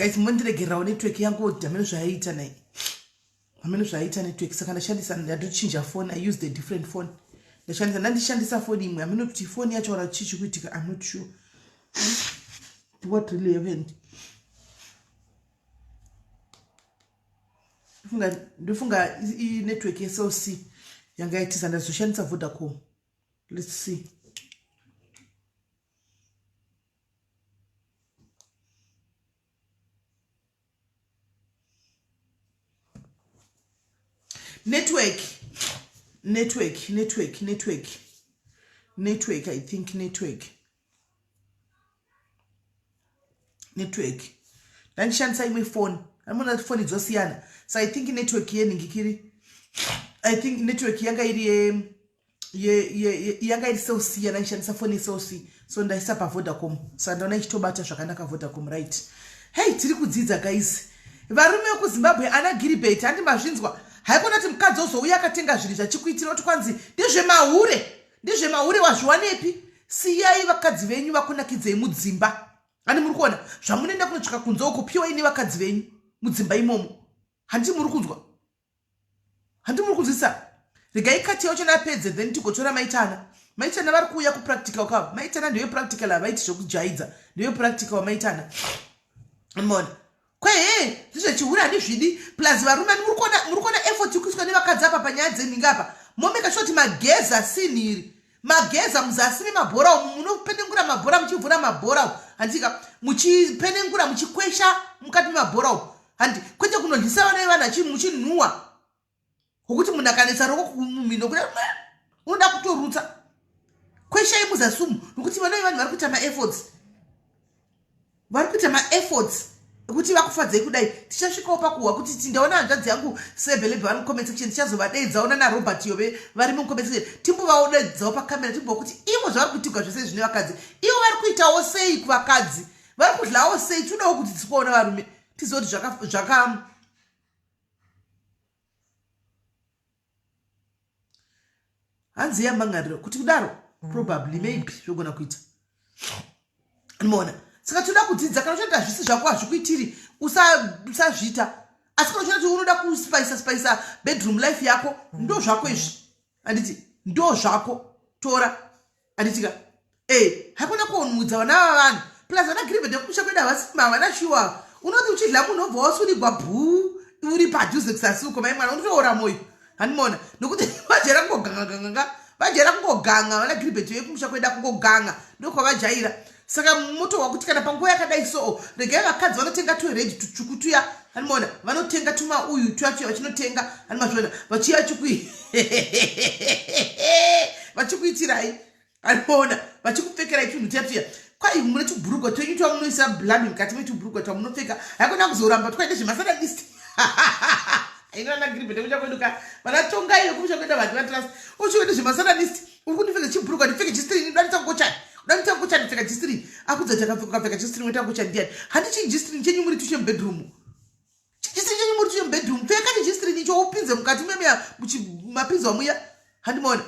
Guys, mondiregererawo network yangu hameno zvaiita nai. Hameno zvaiita network saka ndashandisa ndatochinja phone. I used a different phone. Ndashandisa ndandishandisa phone imwe hameno kuti phone yacho kana chii chikuitika. I'm not sure. What really happened? Ndofunga inetwork yeCell C yanga yaitisa ndazoshandisa Vodacom. Let's see. Network, network, network, network, network. I think network, network. Ndandishandisa imwe phone, amuna phone dzosiyana, so I think network yenhingikiri, I think network yanga iri ye yanga iri Cell C yandaishandisa foni yeCell C, so ndaisa paVodacom, saka ndaona ichitobata zvakanaka Vodacom. Right, hey, tiri kudzidza guys. Varume vekuZimbabwe ana Giribet, handi mazvinzwa? Haikona kuti mukadzi ozouya akatenga zvinhu zvachikuitira kuti kwanzi ndezvemahure, ndezvemahure, wazviwanepi? Siyai vakadzi venyu vakunakidzei mudzimba. Handi muri kuona zvamunoenda kunotsvaka kunze uko? Piwai nevakadzi venyu mudzimba imomo. Handi muri kunzwa? Handi muri kunzwisisa? Regai kati yacho napedze, then tigotora maitana. Maitana vari kuuya kupractical kavo. Maitana ndeve practical, havaiti zvekujaidza, ndeve practical maitana. Mona kwehe zvezvechihure handizvidi. Plus varume, muri kuona effort ikuiswa nevakadzi apa panyaya dzenhinga apa? Momeka sure kuti mageza sinhiri, mageza muzasi memabhora umu, munopenengura mabhora, muchivhura mabhora umu, handika muchipenengura, muchikwesha mukati memabhora umu, handi kwete kunodlisa vana vevanhu muchinhuwa wokuti munhu akanetsa roko kumumhino kuda unoda kutorutsa. Kweshai muzasi umu, nokuti vana vevanhu vari kuita maefforts, vari kuita maefforts ekuti vakufadzei kudai. Tichasvikawo pakuhwa kuti tindaona hanzvadzi yangu Sebelebe vari mucomment section, tichazovadeedzawo nana Robert Yove vari mucomment section, timbovaodedzawo pakamera, timbova kuti ivo zvavari kuitigwa zvese zvine vakadzi, ivo vari kuitawo sei kuvakadzi, vari kudlawo sei. Tinodawo kuti tisikuona varume, tizive kuti zvaka, zvaka hanzi yamangariro kuti kudaro, probably, maybe zvogona kuita. Mona, saka toda kudzidza. Kana uchiita zvisi zvako hazvikuitiri, usazviita. Asi kana uchiona kuti unoda kuspicer spicer bedroom life yako, ndo zvako izvi, handiti? Ndo zvako, tora, handitika? E, haikona kuonudza vana vava vanhu. Plus vana Giribhedhe kumusha kwedu havasi havana shuwa. Unoti uchidla munhu obva wasunigwa bhuu uri padhuze kusasuko, mai mwana, unotoora mwoyo, handimona, nokuti vajaira kungogangaganganga, vajaira kungoganga. Vana Giribheti vekumusha kwedu kungoganga ndokwavajaira. Saka motohwa kuti kana panguva yakadai soo, regai vakadzi vanotenga tureji tutsvuku tuya, handimona, vanotenga tuma uyu tuya tuya vachinotenga, handimazviona, vachiya vachikuitirai, andimona, vachikupfekerai tunhu tuya tuya. Kwai mune tubhurugwa twenyu twamunoisa blami mukati metubhurugwa twamunopfeka, haikona kuzoramba twaite zvemasadadist. Aina giribhete kucha kwedu ka, vanatongai vekumusha kwedu vanhu vatrust uchiwete zvemasatanist. Uri kundipfeka chibhurugwa, ndipfeke G-string, udanita ngochani, udanita ngochani, pfeka G-string. Akudza takapfeka G-string, uita ngochani ndiani? Handi chii G-string chenyu muri tushe mubedroom? Chijistring chenyu muri tushe mubedroom, pfeka chijistring icho upinze mukati memuya mapinzwa muya, handimaona?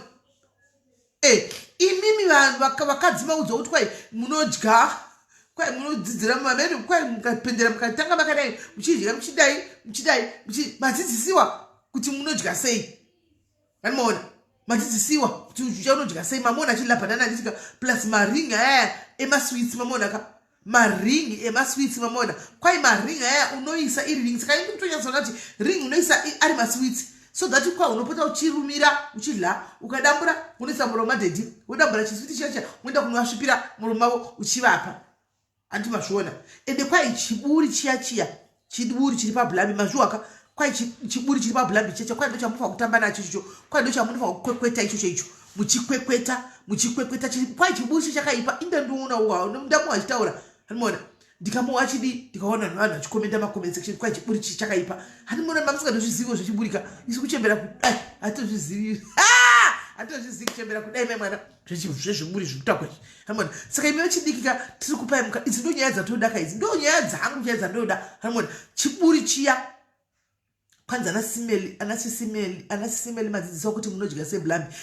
E, imimi vanhu vakadzi maudzwa kuti kwai munodya, kwai munodzidzira mumamene, kwai mukapendera mukatanga makadai muchidya, muchidai, muchidai, madzidzisiwa kuti munodya sei, animaona? Madzidzisiwa kuti unodya sei. Mamona achidla banana, anditika, plus maring aya emasweets, mamona ka maring emasweets, mamona? Kwai maring aya unoisa iri ring, saka imi kutonyatsoona kuti ring unoisa ari masweets, so that kwa unopota uchirumira uchidla, ukadambura unoisa muromo madhedhi, wodambura chiswiti chiya chiya, unoenda kunovasvipira muromo mavo uchivapa, handi mazviona? Ende kwai chiburi chiya chiya, chiburi chiri pablambi, mazviwaka? Kwai chiburi chiri pablambi chiya, kwai ndo chamunofanira kutamba nacho ichocho, kwai ndo chamunofanira kukwekweta ichocho icho, muchikwekweta, muchikwekweta. Kwai chiburi chiya chakaipa. Inde ndiona ndamuwa achitaura, handimaona? Ndikamuwa achidi, ndikaona vanhu vachikomenda macomment section, kwai chiburi chi chakaipa, handimaona? Mamusingatozviziviwo zvechiburika. Isu kuchembera kudai hatozvizivi, hatozvizivi kuchembera kudai, mai mwana, zvezviburi zvikutakwa izvi, hanimona? Saka imi vechidiki ka, tiri kupai muka. Idzi ndo nyaya dzatoda ka, idzi ndo nyaya dzangu, nyaya dzandoda, hanimona? Chiburi chiya. Kwanzi anasimeli, anasisimeli, anasisimeli, madzidziswa kuti munodya seblambi?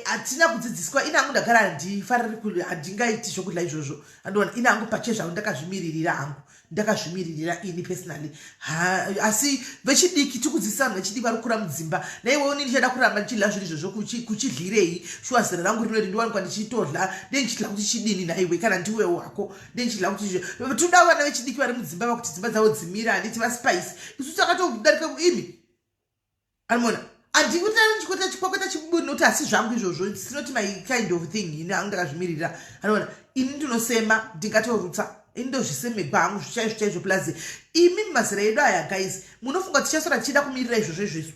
Hatina kudzidziswa. Ina hangu ndagara handifariri, handingaiti zvokudla izvozvo, andiona? Ina hangu pachezvangu ndakazvimiririra hangu. Ndakazvimiririra ini personally. Ha, asi vechidiki tikudzidzisa vanhu vechidiki vari kukura mudzimba. Naiwewo ini ndichada kuramba ndichidla zviri izvozvo, kuchidlirei? Shuwa zera rangu rinori ndiwanikwa ndichitodla, ndee ndichidla kuti chidini nhaiwe? Kana ndiwewo hako, ndee ndichidla kuti izvo. Toda vana vechidiki vari mudzimba vakuti dzimba dzavo dzimira, handiti vaspice. Isu takatodarika imi. Anomona andikuita chikwakwaita chiburi nokuti asi zvangu izvozvo, it's not my kind of thing. Ini hangu ndakazvimirira. Anoona ini ndinosema, ndingatorutsa, ini ndozvisemegwa hangu zvichaizvo chaizvo. Plus imi mumazera edu aya, guys, munofunga tichasora tichida kumirira izvozvo izvo? Isu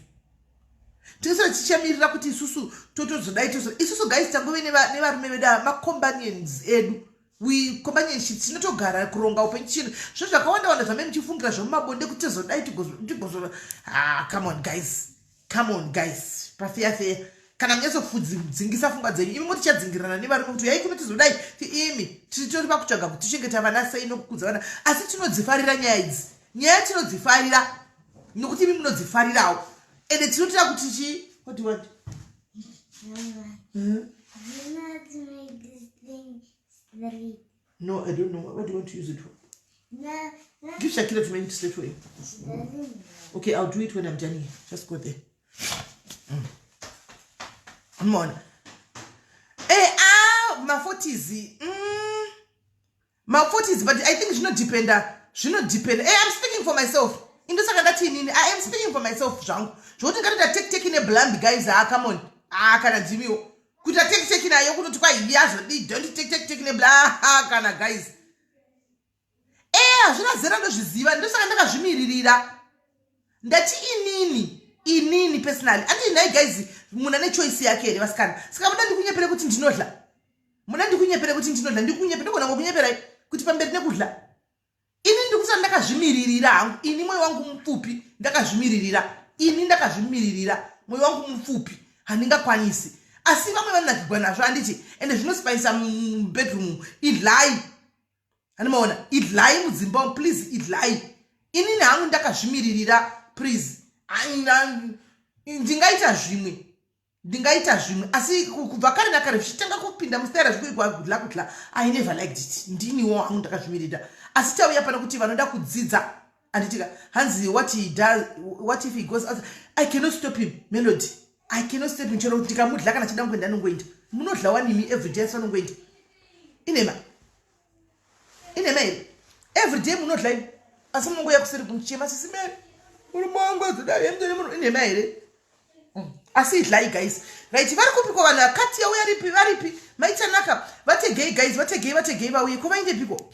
tinosora tichamirira kuti isusu totozodai tozo isusu, guys, tangove nevarume vedu ava, macompanions edu. We companionship, tinotogara kuronga upenyu. Chinhu zvo zvakawanda wanda zvamai muchifungira zvomumabonde kuti tozodai tigozo. Ah, come on guys, come on guys, pafeya feya. Kana munyatsodzingisa pfungwa dzenyu imi, motichadzingirirana nevarume kuti uyai kuno tizodai. Imi titori pakutsvaga kuti tichengeta vana sei nokukudza vana, asi tinodzifarira nyaya idzi. Nyaya tinodzifarira nokuti imi munodzifarirawo, ende tinotira kuti chi, what do you want? You know how to make this thing straight. No, I don't know. What do you want to use it for? No, Give Shakira to make it straight for you. She doesn't know. Okay, I'll do it when I'm done here. Just go there. Mona. Eh, ah, ma-40s. Ma-40s, but I think zvinodependa. Zvinodependa. Eh, I'm speaking for myself. Indosaka ndati inini, I am speaking for myself zvangu. Zvokuti ngatoita take take neblambi, guys. Ah, come on. Ah, kana dzimiwo. Kuita take take nayo kutoti kwai yazodii, don't take take take nebla. Ah, kana guys. Eh, hazvina zera, ndozviziva. Ndosaka ndakazvimiririra. Ndati inini personally, andi nhai guys, munhu ane choice yake here, vasikana? Saka muda ndikunyepere kuti ndinodla? Muda ndikunyepere kuti ndinodla? Ndikunyepe, ndogona ngokunyeperai kuti pamberi nekudla. Ini ndikuti ndakazvimiririra hangu ini, mwoyo wangu mupfupi. Ndakazvimiririra ini, ndakazvimiririra, mwoyo wangu mupfupi, handingakwanisi. Asi vamwe vanonakigwa nazvo, handiti? Ende zvinospaisa mubedroom. Idlai, handimaona, idlai mudzimba umu, please, idlai. Inini hangu ndakazvimiririra, please. Ndingaita zvimwe, ndingaita zvimwe, asi kubva kare nakare zvichitanga kupinda mustaira zvikuigwa kudla kudla, I never liked it. Ndiniwo hangu ndakazvimirira, asi tauya pano kuti vanoda kudzidza, handitika? Hanzi what he does, what if he goes out? I cannot stop him, Melody. I cannot stop him. Chero ndikamudla, kana chida kungoenda, anongoenda. Munodla wanimi everyday, asi vanongoenda. Inema, inema here? Everyday munodla imi, asi munongoya kuseri kunichema, "Sisi Mary, murume wangu azodai." Inema here? Asi idlai, guys. Right, vari kupiko vanhu? Akati yauya ripi? Varipi? Maitanaka, vategei guys, vategei, vategei vauye. Ko vaindepiko?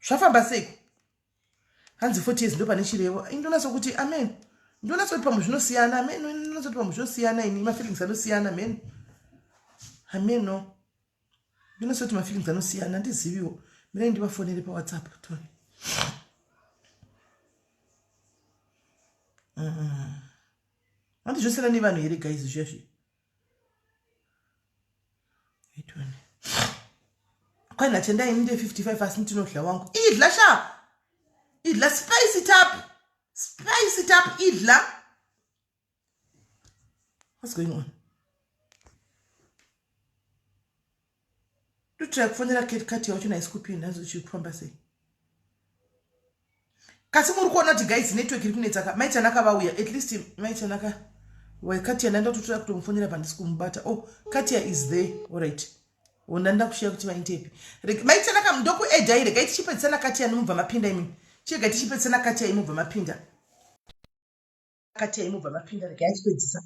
Zvafamba seiko? Hanzi 40 years ndo pane chirevo. Indonatso kuti amen, ndonatso kuti pamwe zvinosiyana. Amen, ndonatso kuti pamwe zvinosiyana. Ini mafeelings anosiyana. Amen, amen. No, ndonatso kuti mafeelings anosiyana, handiziviwo. Mirai ndivafonere paWhatsApp, tony. Handizvosiyana nevanhu here, guys, zviya itoni? Kwai natendai, ini nde 55, asi ndinodla wangu. Idla sha, idla, spice it up, spice it up, idla. What's going on? Ndotry kufonera Kati wacho, naisi kupinda. Hanzi sei? Kasi muri kuona kuti, guys, network iri kunetsaka. Maitanaka vauya at least. Maitanaka Katia, ndandatotora kutomufonera pandisi kumubata. Oh, Katia is there. Alright, ndanda kushiya kuti vaintepi. Maitanaka, ndokuedhai. Regai tichipedzisana Katia, nomubva mapinda imi. Chirega tichipedzisana Katia, imubva mapinda. Katia, imubva mapinda. Regai achipedzisa,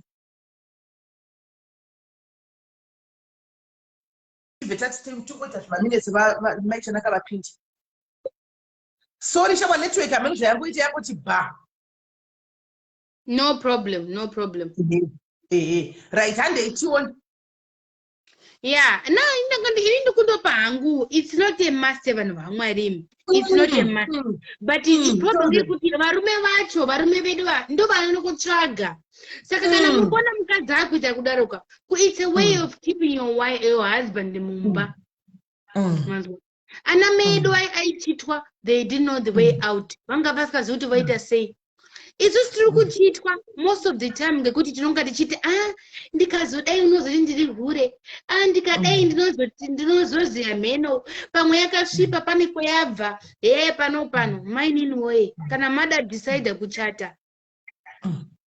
tibve tati tingoita zvimaminutes. Maitanaka vapindi. Sorry shamwa, network hameno zvayangoita, yangoti ba. No problem, no problem. Ehe, right, handei tione. Yeah, no, ini ndikundopa hangu, it's not a must, vanhu vaMwari, it's not a must. But problem ndeyekuti varume vacho, varume vedu ndo vanokutsvaga. Saka kana muri kuona mukadzi akuita kudaroka, it's a way of keeping your wife, your husband mumba. Manzwa? Ana mai edu aichitwa, they didn't know the way out, vanga vasingazivi kuti voita sei. Isusu tiri kuchitwa most of the time ngekuti tinonga tichiti, "A, ndikazodai unozoti ndiri hure. A, ndikadai ndinozoti ndinozoziya mheno pamwe yakasvipa, pane kwayabva." Hee, pano pano, mainini woye, kana mada decide kuchata,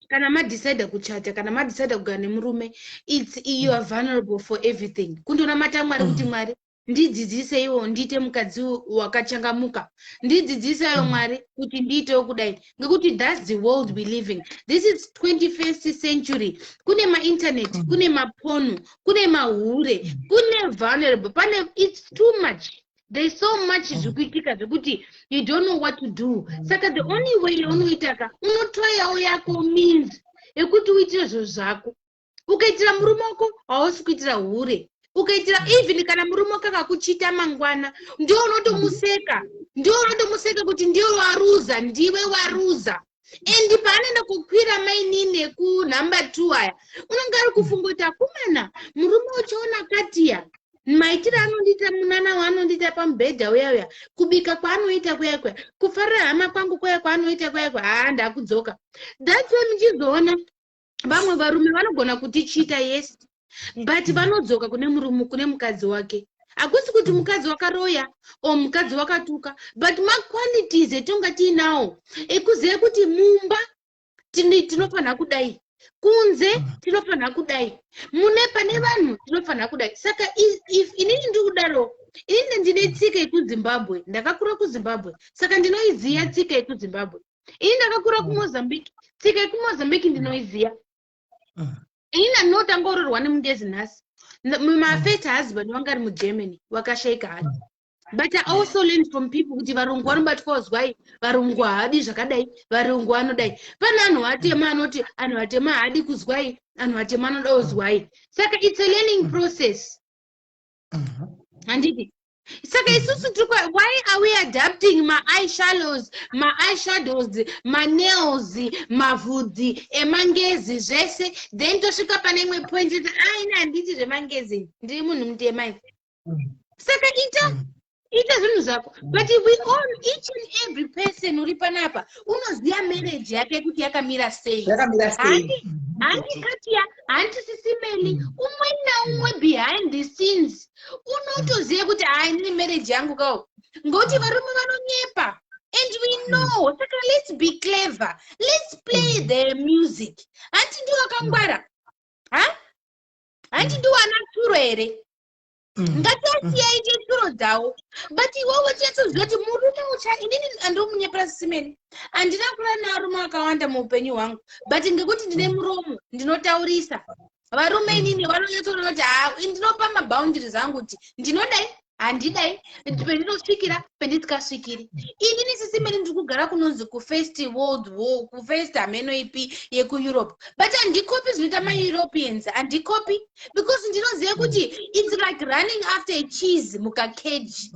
kana madecida kuchata, kana madecida kugara nemurume, its you are vulnerable for everything. Kundonamata Mwari kuti, "Mwari, ndidzidziseiwo ndiite mukadzi wakachangamuka. Ndidzidziseiwo, Mwari, kuti ndiitewo kudai," ngekuti that's the world we living. This is 21st century. Kune mainternet, kune maporn, kune mahure, kune vulnerable, pane, it's too much. There's so much zviri kuitika zvekuti you don't know what to do. Saka the only way yaunoita ka, unotoyawo yako means yekuti uitire zvinhu zvako. Ukaitira murume wako, hausi kuitira hure. Ukaitira, even kana murume wako akakuchita mangwana, ndiwe unotomuseka, ndiwe unotomuseka kuti ndiwe waruza, ndiwe waruza. And paanoenda kukwira mainini kunumber 2 aya, unonge ari kufunga kuti, "Akomana, murume uchiona katiya maitiro anondiita, munana waanondiita pamubhedha uya uya, kubika kwaanoita kuya kuya, kufarira hama kwangu kuya kwaanoita kuya kuya, haa, ndakudzoka." That's why muchizoona vamwe varume vanogona kutichita, yes, but vanodzoka kune murume, kune mukadzi wake. Hakusi kuti mukadzi wakaroya o mukadzi wakatuka, but maqualities etinonga tiinawo ekuziva kuti mumba tinofanira kudai, kunze tinofanira kudai, mune pane vanhu tinofanira kudai. Saka if inini ndiri kudaro, inini ndine tsika yekuZimbabwe, ndakakura kuZimbabwe, saka ndinoiziya tsika yekuZimbabwe. Ini ndakakura kuMozambique, tsika yekuMozambique ndinoiziya. Inini handinotanga urorwa nemungezi nhasi. My first husband wanga ari muGermany, wakashayika hake, but I also learned from people kuti varungu vanobatwa zwai, varungu haadi zvakadai, varungu vanodai. Pane anhu atema anoti anhu atema haadi kuzwai, anhu atema anoda kuzwai. Saka it's a learning process, handiti? Saka isusu tiri why are we adapting ma-eyeshadows, ma-eyeshadows, manails, mavhudzi emangezi, zvese? Then tosvika pane imwe point kuti, "Aina, handiti zvemangezi, ndiri munhu mutema." Saka ita zvinhu zvako, but we all, each and every person uri panapa unoziva marriage yake kuti yakamira sei. Yakamira sei. Handi Katiya, handi Sisi Melly, umwe naumwe behind the scenes unotoziva kuti, "Hai, ndini marriage yangu kawo," ngokuti varume vanonyepa and we know. Saka let's be clever, let's play the music. Handi ndiwo akangwara, ha, handi ndiwo ana tsuro here? Ngatiasiyaite tsuro dzavo, but iwewe tinyatsoziva kuti murume ucha, inini andinomunyepera, Sisi Melly, handina kurara nevarume akawanda muupenyu hwangu, but ngekuti ndine muromo, ndinotaurisa varume. Inini vanonyatsoona kuti ha, ndinopa maboundaries angu kuti ndinodai, handidai, pendinosvikira, pendisikasvikiri. Inini, Sisi Melly, ndiri kugara kunonzi kufirst world war, kufirst hameno ipi yekuEurope, but handikopi zvinoita maEuropeans, handikopi, because ndinoziva kuti it's like running after a cheese mukacage,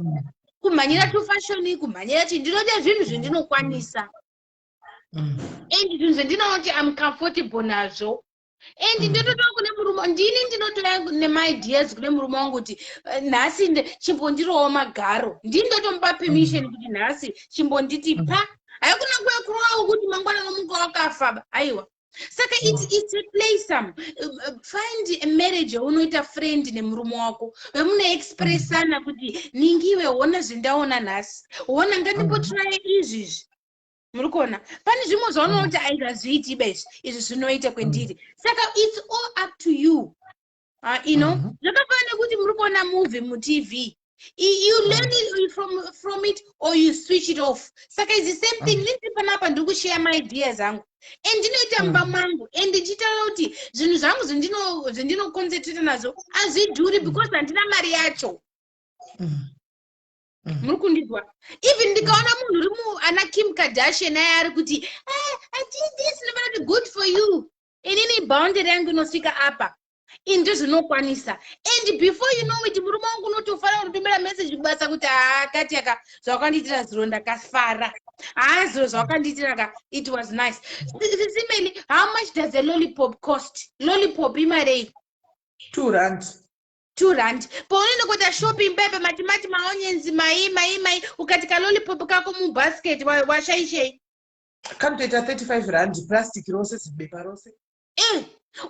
kumhanyira tufashion, kumhanyira chi. Ndinoda zvinhu zvendinokwanisa and zvinhu zvendinoona kuti am comfortable nazvo. And ndototaura kune murume, ndini ndinotoya nemaideas kune murume wangu kuti, "Nhasi chimbondirowo magaro." Ndini ndotomupa permission kuti, "Nhasi chimbonditi pa." Haikuna nguva yekurowawo kuti mangwana nomuka wakafa, aiwa. Saka it's a playsome. Find a marriage yaunoita friend nemurume wako, vemunoexpressana kuti, "Ningiwe, hona zvendaona nhasi, hona, ngandimbotraya izvizvi." Muri kuona pane zvimwe zvaunoona kuti aiwa, zviiti ba izvi, izvi zvinoita kwendiri. Saka it's all up to you. Zvakafanana nekuti muri kuona movie muTV, you learn it from it or you switch it off. Saka it's the same thing. Ndiri panapa, ndiri kushare my ideas angu and ndinoita mumba mangu and ndichitaura kuti zvinhu zvangu zvendinoconcentrata nazvo hazvidhuri because handina mari yacho. Muri kundizwa? Even ndikaona munhu uri ana Kim Kardashian aya ari kuti, "Ah, I did this," ndinofanira kuti, "Good for you." Inini boundary yangu inosvika apa, ini ndozvinokwanisa. And before you know it, murume wangu unotofanira kutumira message kubasa kuti, "Haa, kati aka zvawakandiitira zuro ndakafara. Haa, zuro zvawakandiitira ka, it was nice." Sisi Melly, how much does a lollipop cost? Lollipop imarei? R2. R2. Paunoenda kuita shopping pepe, matimati, maonions, mai mai mai, ukati kalollipop kako mubasket, washaishei? Kanotoita R35, plastic rose, zibepa rose.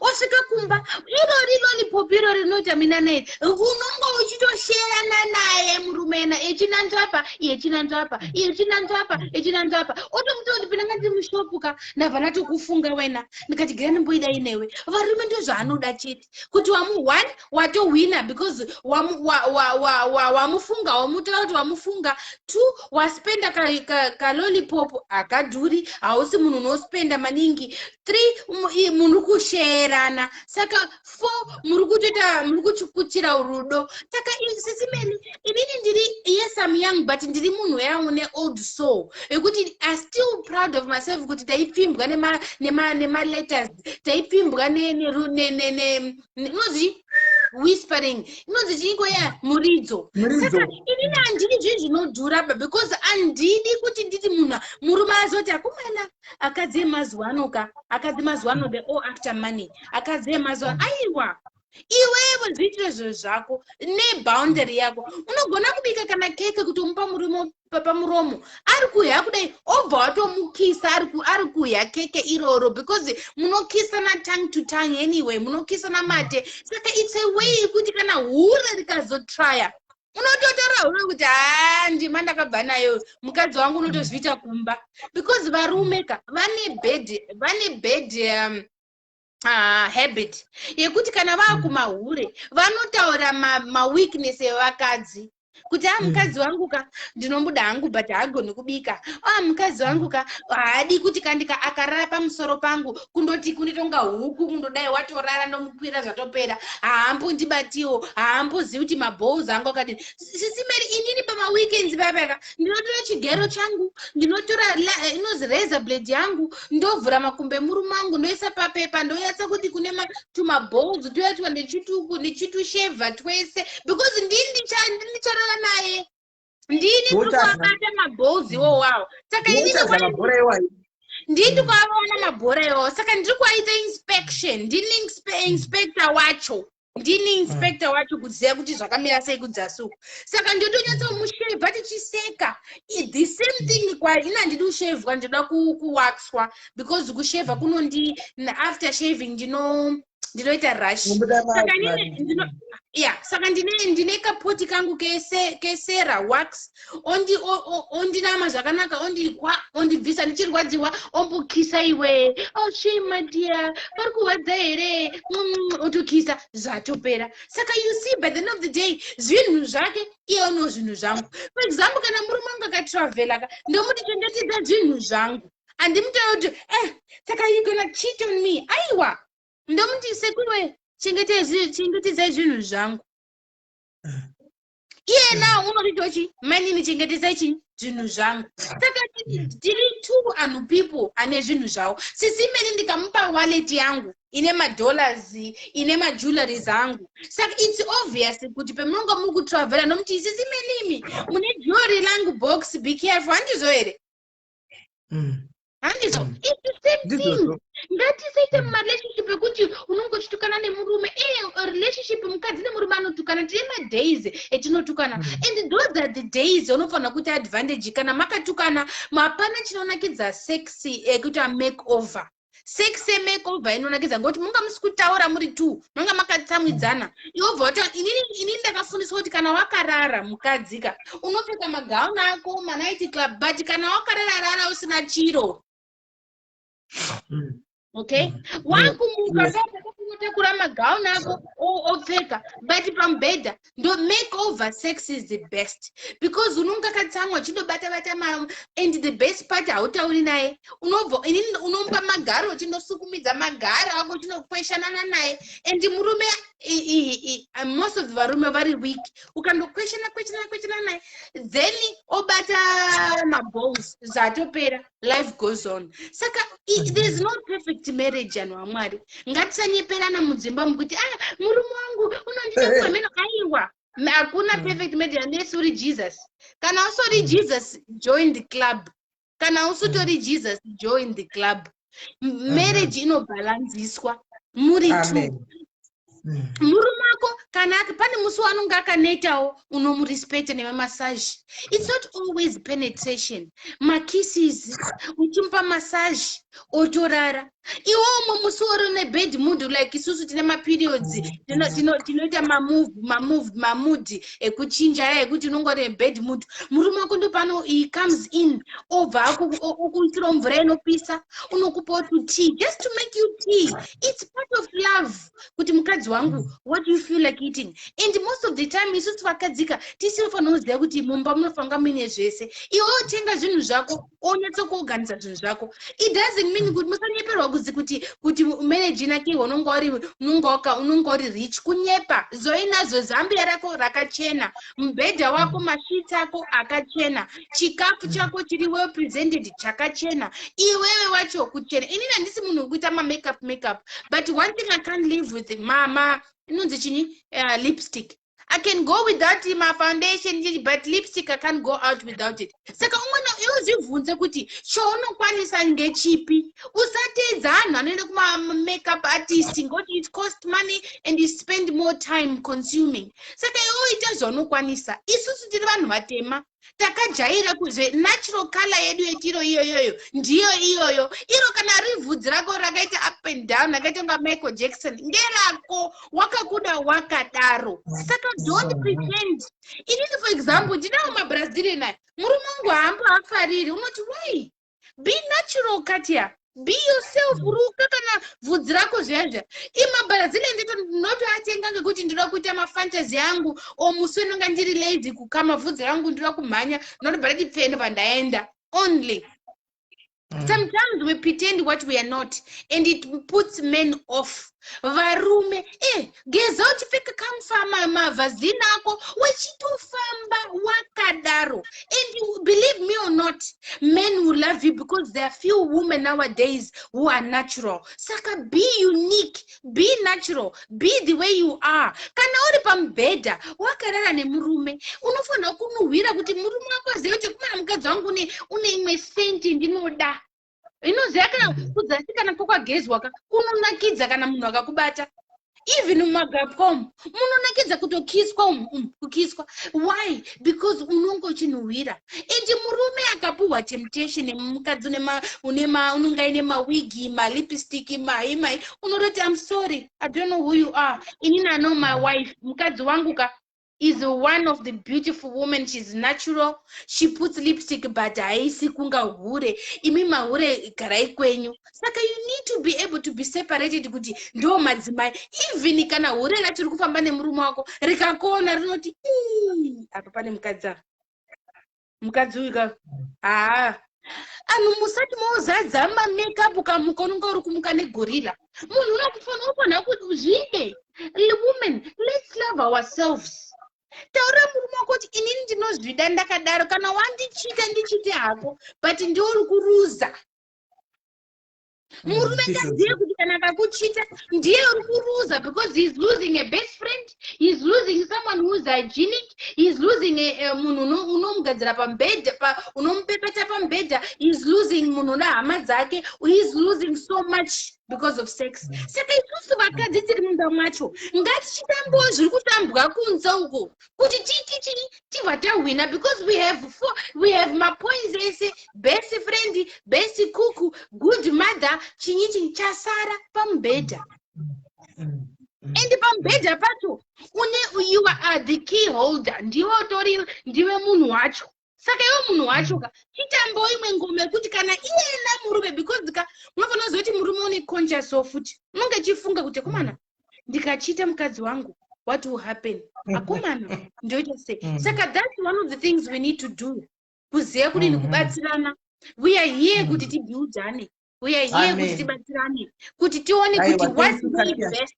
Osvika kumba, irori lollipop iro rinoita minana iri, unonge uchitosherana naye murume ena, echinanzvapa, iye chinanzvapa, iye chinanzvapa, echinanzvapa. Otomuti kuti pinanga ndiri mushopu ka, ndabva ndatokufunga wena, ndikati gira ndimboida inewe. Varume ndozvaanoda chete, kuti wamu one watohwina because wamufunga, wamutora kuti wamufunga. Two, waspenda kalolipop hakadhuri, hausi munhu unospenda maningi. Three, muri kusherana. Saka four, muri kutoita, muri kuchikuchira rudo. Saka sisi Meli, inini ndiri, yes, I'm young, but ndiri munhu yangu neold soul yekuti I still proud of myself kuti taipfimbwa nemaletters, taipfimbwa inonzi whispering, inonzi chiiko ya muridzo. Muridzo. Saka inini handidi zvinhu zvinodhura ba, because handidi kuti nditi munhu murume azoti, "Akomana, akadzi emazuva ano ka, akadzi mazuva ano, they all after money, akadzi emazuva." Aiwa, iwewe zviitire zvinhu zvako neboundary yako. Unogona kubika kana keke kuti umupa murume pamuromo ari kuhya kudai, obva watomukisa ari kuhya keke iroro, because munokisana tongue to tongue anyway, munokisana mate. Saka it's a way yekuti kana hure rikazotrya, unototaura hure kuti, "Haa, ndima ndakabva nayo, mukadzi wangu unotozviita kumba," because varume ka vane bad habit yekuti kana vaakumahure vanotaura maweakness evakadzi kuti, "A, mukadzi wangu ka, ndinomuda hangu, but haagoni kubika. A, mukadzi wangu ka, haadi kuti kandika akarara pamusoro pangu, kundoti kunditonga huku, kundodai watorara, ndomukwira, zvatopera. Haambondibatiwo, haambozivi kuti maballs angu akadini." Sisi Meri, inini pamaweekends papaka ndinotora chigero changu, ndinotora inonzi razor blade yangu, ndovhura makumbo emurume angu, ndoisa papepa, ndoyatsa kuti kune tumaballs toyatwa, ndichitushevha twese, because ndini ndicharara naye, ndini ndiri Wotarira. kuabata maballs iwowawo. Saka inini Wotarira mabhora iwayo. Ndini ndikuavaona mabhora iwawo, saka ndiri kuaita inspection. Ndini inspector wacho, ndini inspector wacho kuziva kuti zvakamira sei kudzasi uku. Saka ndotonyatsomushevha tichiseka. The same thing kwa ina, handidi kushevhwa, ndinoda kuwaxwa, because kushevha kunondi after shaving ndinoita rash. Unobuda Saka inini ya, saka ndine kapoti kangu kesera wax, ondinama zvakanaka, ondikwa, ondibvisa ndichirwadziwa, ombokisa, "Iwe, oh shame, my dear, pari kurwadza here?" Otokisa, zvatopera. Saka you see, by the end of the day, zvinhu zvake, iye uno zvinhu zvangu. For example, kana murume wangu akatravhela ka, ndomuti, "Chengetedza zvinhu zvangu." Handimutauri kuti, "Eh, saka you gonna cheat on me?" Aiwa, ndomuti, "Sekuwe, chengetedzai zvinhu zvangu." Iyena unotitochi, "Mainini, chengetedzai chi zvinhu zvangu." Saka tiri two anhu people ane zvinhu zvavo. Sisi imene, ndikamupa wallet yangu ine madollars, ine majewelries angu, saka it's obvious kuti pemunonga muri kutravhela, nomuti, "Sisi imenimi, mune jewelry langu box, be careful." Handizvo here? Handizvo? It's the same thing. Ndizvozvo. Ngatisaite mumarelationship ekuti unonge uchitukana nemurume. Relationship, mukadzi nemurume anotukana. Tine madays etinotukana, and those are the days unofanira kuita advantage. Kana makatukana, mapana chinonakidza sex ekuti amake over. Sex yemakeover inonakidza ngokuti munga musi kutaura muri two, manga makatsamwidzana. Iwobva wati, inini ndakafundiswa kuti kana wakarara mukadzika, unopfeka magauni ako manight club, but kana wakarara, rara usina chiro. Okay, wakumuka, unotakura magauni ako, opfeka, but pamubhedha ndo make over. Sex is the best because unonge akatsamwa, uchindobata bata and the best part, hautauri naye. Unobva, inini unomupa magaro, uchindosukumidza magaro ako, uchinokweshanana naye. And murume, most of the varume vari weak. Ukandokweshana kweshana kweshana naye, then obata maballs, zvatopera, life goes on. Saka there is no perfect marriage, anhu amwari. Ngatisanyeperana mudzimba mukuti, "Ah, murume wangu unondida kuameno." Aiwa, hakuna perfect marriage unless uri Jesus. Kana usori Jesus, join the club. Kana usitori Jesus, join the club. Marriage inobhalanziswa muri two. Amen. Murume wako Kana pane musi waanonge akanetawo, unomurespecta nemamassage. It's not always penetration. Makisses, uchimupa massage, otorara. Iwe umwe musi uri nebad mood, like isusu tine maperiods, tinoita mamove mamove mamood ekuchinja aya ekuti unonge uri nebad mood. Murume wako ndopano he comes in, obva okuisirawo mvura inopisa, unokupawo to tea, just to make you tea. It's part of love kuti mukadzi wangu, what do you feel like eating? And most of the time isusu vakadzika tisinofanira kuziva kuti mumba munofanira muine zvese. Iwe otenga zvinhu zvako, onyatsokuorganiza zvinhu zvako. It doesn't mean kuti musanyeperwa kuzi kuti marriage inakirwa unonga uri rich. Kunyepa. Zoinazo zambia rako rakachena, mubhedha wako, masheets ako akachena, chikafu chako chiri well presented, chakachena, iwewe wacho kuchena. Inini handisi munhu wekuita mamakeup makeup, but one thing I can't live with ma inonzi chinyi, lipstick. I can go without my foundation, but lipstick I can't go out without it. Saka umwe iwe zvibvunze kuti chounokwanisa ngechipi. Usateedza anhu anoenda kumamakeup artist ngoti it cost money and you spend more time consuming. Saka iwe ita zvaunokwanisa. Isusu tiri vanhu vatema, takajaira kuzve natural color yedu yetiro iyoyoyo, ndiyo iyoyo iro. Kana rivhudzi rako rakaita up and down, rakaita kunga Michael Jackson, ngerako, wakakuda wakadaro. Saka don't pretend. Inini, for example, ndinawo mabrazilian aya, murume wangu haambo afariri. Unoti why? Be natural, Katia, be yourself. Ruka kana bvudzi rako zviya zviya. Imabrazilian ndito ndinotoatenga ngekuti ndinoda kuita mafantasy angu o musi wenonga ndiri lazy kukama bvudzi rangu, ndinoda kumhanya, ndinotobva ndati pfendo pandaenda only. Sometimes we pretend what we are not and it puts men off. Varume, geza uchipfeka kamfa mavhazini ako, wechitofamba wakadaro. And you, believe me or not, men will love you because there are few women nowadays who are natural. Saka be unique, be natural, be the way you are. Kana uri pamubhedha wakarara nemurume, unofanira kunuhwira kuti murume wako azive kuti kumana mukadzi wangu une imwe senti ndinoda inoziva. Kana kudzasi kana kwakwagezwa ka, kunonakidza kana munhu akakubata. Even mumagapwa umu munonakidza kutokiswa umu kukiswa. Why? Because unonge uchinhuhwira. And murume akapuhwa temptation nemukadzi unonge aine mawigi, malipstick, mai mai, unototi, "I'm sorry, I don't know who you are." Inini I know my wife. Mukadzi wangu ka is one of the beautiful women. She's natural, she puts lipstick, but haisi kunga hure. Imi mahure, garai kwenyu. Saka you need to be able to be separated kuti ndo madzimai. Even kana hure racho riri kufamba nemurume wako, rikakuona rinoti, "Ii, apa pane mukadzi apa, mukadzi uyu ka." Haa, anhu musati mozadza mamakeup. Kamuka unonga uri kumuka negorila. Munhu unofanira ufanira kuti zvide. Women, let's love ourselves. Taurira murume wako kuti inini ndinozvida ndakadaro. Kana wandichita, ndichite hako, but ndiwe uri kuruza. Murume ngazive kuti kana akakuchita, ndiye uri kuruza, because he is losing a best friend, he is losing someone who is hygienic, he is losing munhu unomugadzira pamubhedha, unomupepeta pamubhedha. He is losing munhu una hama dzake. He is losing so much because of sex. Saka isusu vakadzi tiri munda mwacho, ngatichitambawo zviri kutambwa kunze uko kuti titi tibva tahwina, because we have four, we have mapoints ese: best friend, best cook, good mother, chinyi chinyi. Chasara pamubhedha. And pamubhedha pacho une you are the key holder, ndiwe utori, ndiwe munhu wacho. Saka iwe munhu wacho ka, chitambawo imwe ngoma yekuti kana iyena murume, because ka munofanira kuziva kuti murume une conscious wo futi, unonge achifunga kuti akomana, ndikachiita mukadzi wangu, what will happen? Akomana, ndoita sei? Saka that's one of the things we need to do, kuziva kudini kubatsirana. We are here kuti tibuildane. We are here kuti Amen. tibatsirane, kuti tione Aiwa, kuti thank what you, way Katia. best.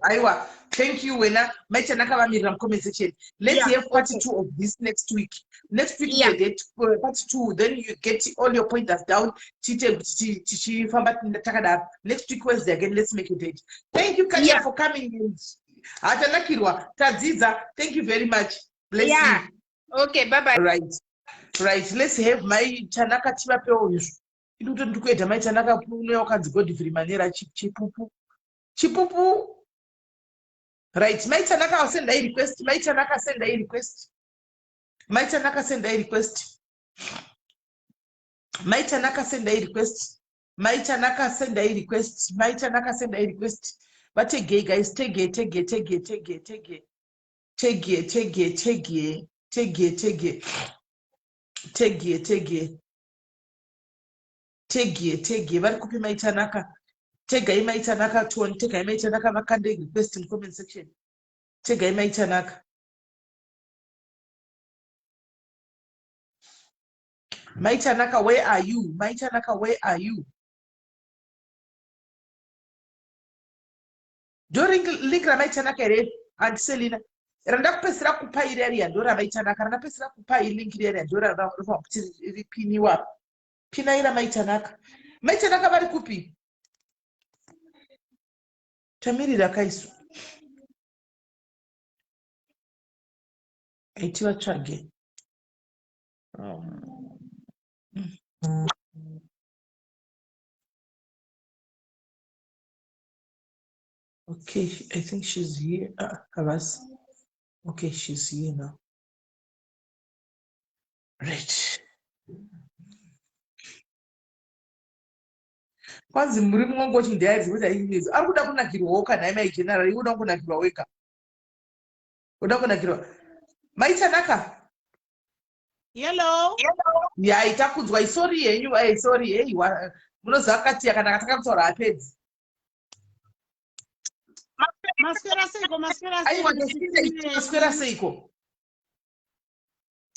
Aiwa, thank you wena. Maichanaka vamirira mucomment section. Let's have part two of this next week. Next week we get part two, then you get all your pointers down. Tiite tichifamba takadaro. Next week Wednesday again, let's make a date. Thank you, Katia, for coming in. Hatanakirwa, tadzidza. Thank you very much. Bless you. Okay, bye bye. Right, let's have Mai Tanaka, tivapewo izvo. Iri kuti ndiri kuedha Mai Tanaka unoya wakanzi Godfrey Manera. Chipupu, chipupu. Right, Maitanaka, sendai request. Maitanaka, sendai request. Maitanaka, sendai request. Maitanaka, sendai request. Maitanaka, sendai request. Maitanaka, sendai request. Vategei guys, tege, tege, tege, tege, tege, tege, tege, tege, tege, tege, tege, tege, tege, tege. Vari kupi Maitanaka? Tegai Maitanaka tione. Tegai Maitanaka vakande request in comment section. Tegai Maitanaka. Maitanaka, where are you? Maitanaka, where are you? Ndo link raMaitanaka here, Auntie Selina? Randakupedzisira kupa iri ndo raMaitanaka. Randapedzisira kupa ilink riya ndo ranofanira kuti ripiniwa. Pinai raMaitanaka. Maitanaka vari kupi? Tamirira kaisu. Aiti vatsvage. Okay, I think she's here. Havasi. Okay, she's here now. Right. Kwanzi muri mungongoti ndiaidzi kuti ainezi ari kuda kunakirwawo kana imai general, iwe uda kunakirwa wega, uda kunakirwa, Maitanaka. Hello. Yai, takunzwa. Sorry yenyu. Hey, sorry. Hey, munoziva katiya kana katanga kutaura hapedzi. Maswera seiko? Maswera? Aiwa, maswera seiko?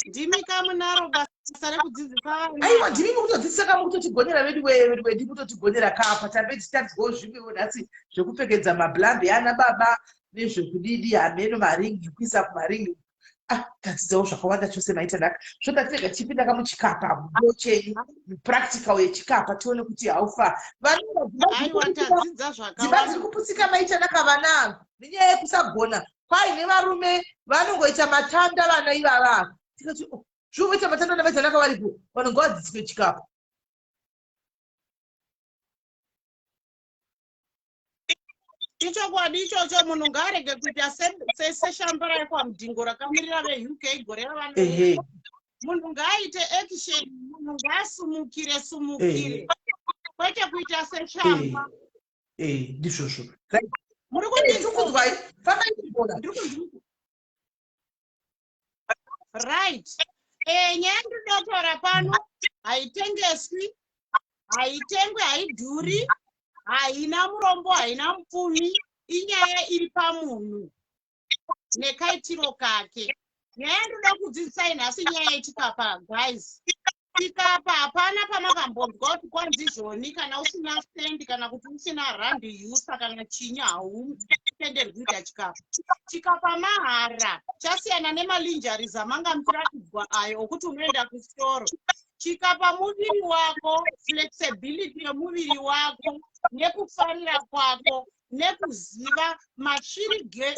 Ndimi kamunaro basa rekudzidzisa vana. Aiwa, ndimi mukutodzidzisa ka, mukutotigonera vedu vedu vedu, mutotigonera kapa. Tambe titanzwawo zvimwewo nhasi zvekupfekedza mablambi ana baba nezvekudidi hameno maringi, kuisa kumaringi. Ah, tadzidzawo zvakawanda chose, Maitanaka. Zvoda tinenge tichipinda kamuchikapa ndo chenyu, practical yechikapa, tione kuti haufa. Aiwa, tadzidza Dzimba zvakawanda. Dziri kuputsika, Maitanaka, vana nenyaya yekusagona. Kwai nevarume vanongoita matanda vana ivava. Tikati, oh, zvovoita matanda naMaitanaka varipo, vanhu ngavadzidziswe chikapa. Ichokwadi ichocho. Munhu ngaarege kuita seshamba raikwa mudhingo rakamirira veUK gore ravano. Munhu ngaaite action, munhu ngaasumukire sumukire, kwete kuita seshamba. Ndizvozvo. Muri Tikunzwai, fambai kugona. Right, nyaya ndinoda kutaura pano haitengeswi, haitengwi, haidhuri, haina murombo, haina mupfumi. Inyaya iri pamunhu nekaitiro kake. Nyaya yandinoda kudzidzisai nhasi nyaya yechikapa. Guys, chikapa hapana pamakambonzwa kuti kwanzi zvoni kana usina sendi kana kuti usina randi usa kana chinyi hautenderwi kuita chikapa. Chikapa mahara. Chasiyana nemalingeries amanga muchiratidzwa ayo okuti unoenda kusitoro. Chikapa muviri wako, flexibility yemuviri wako nekufarira kwako nekuziva masvirigwe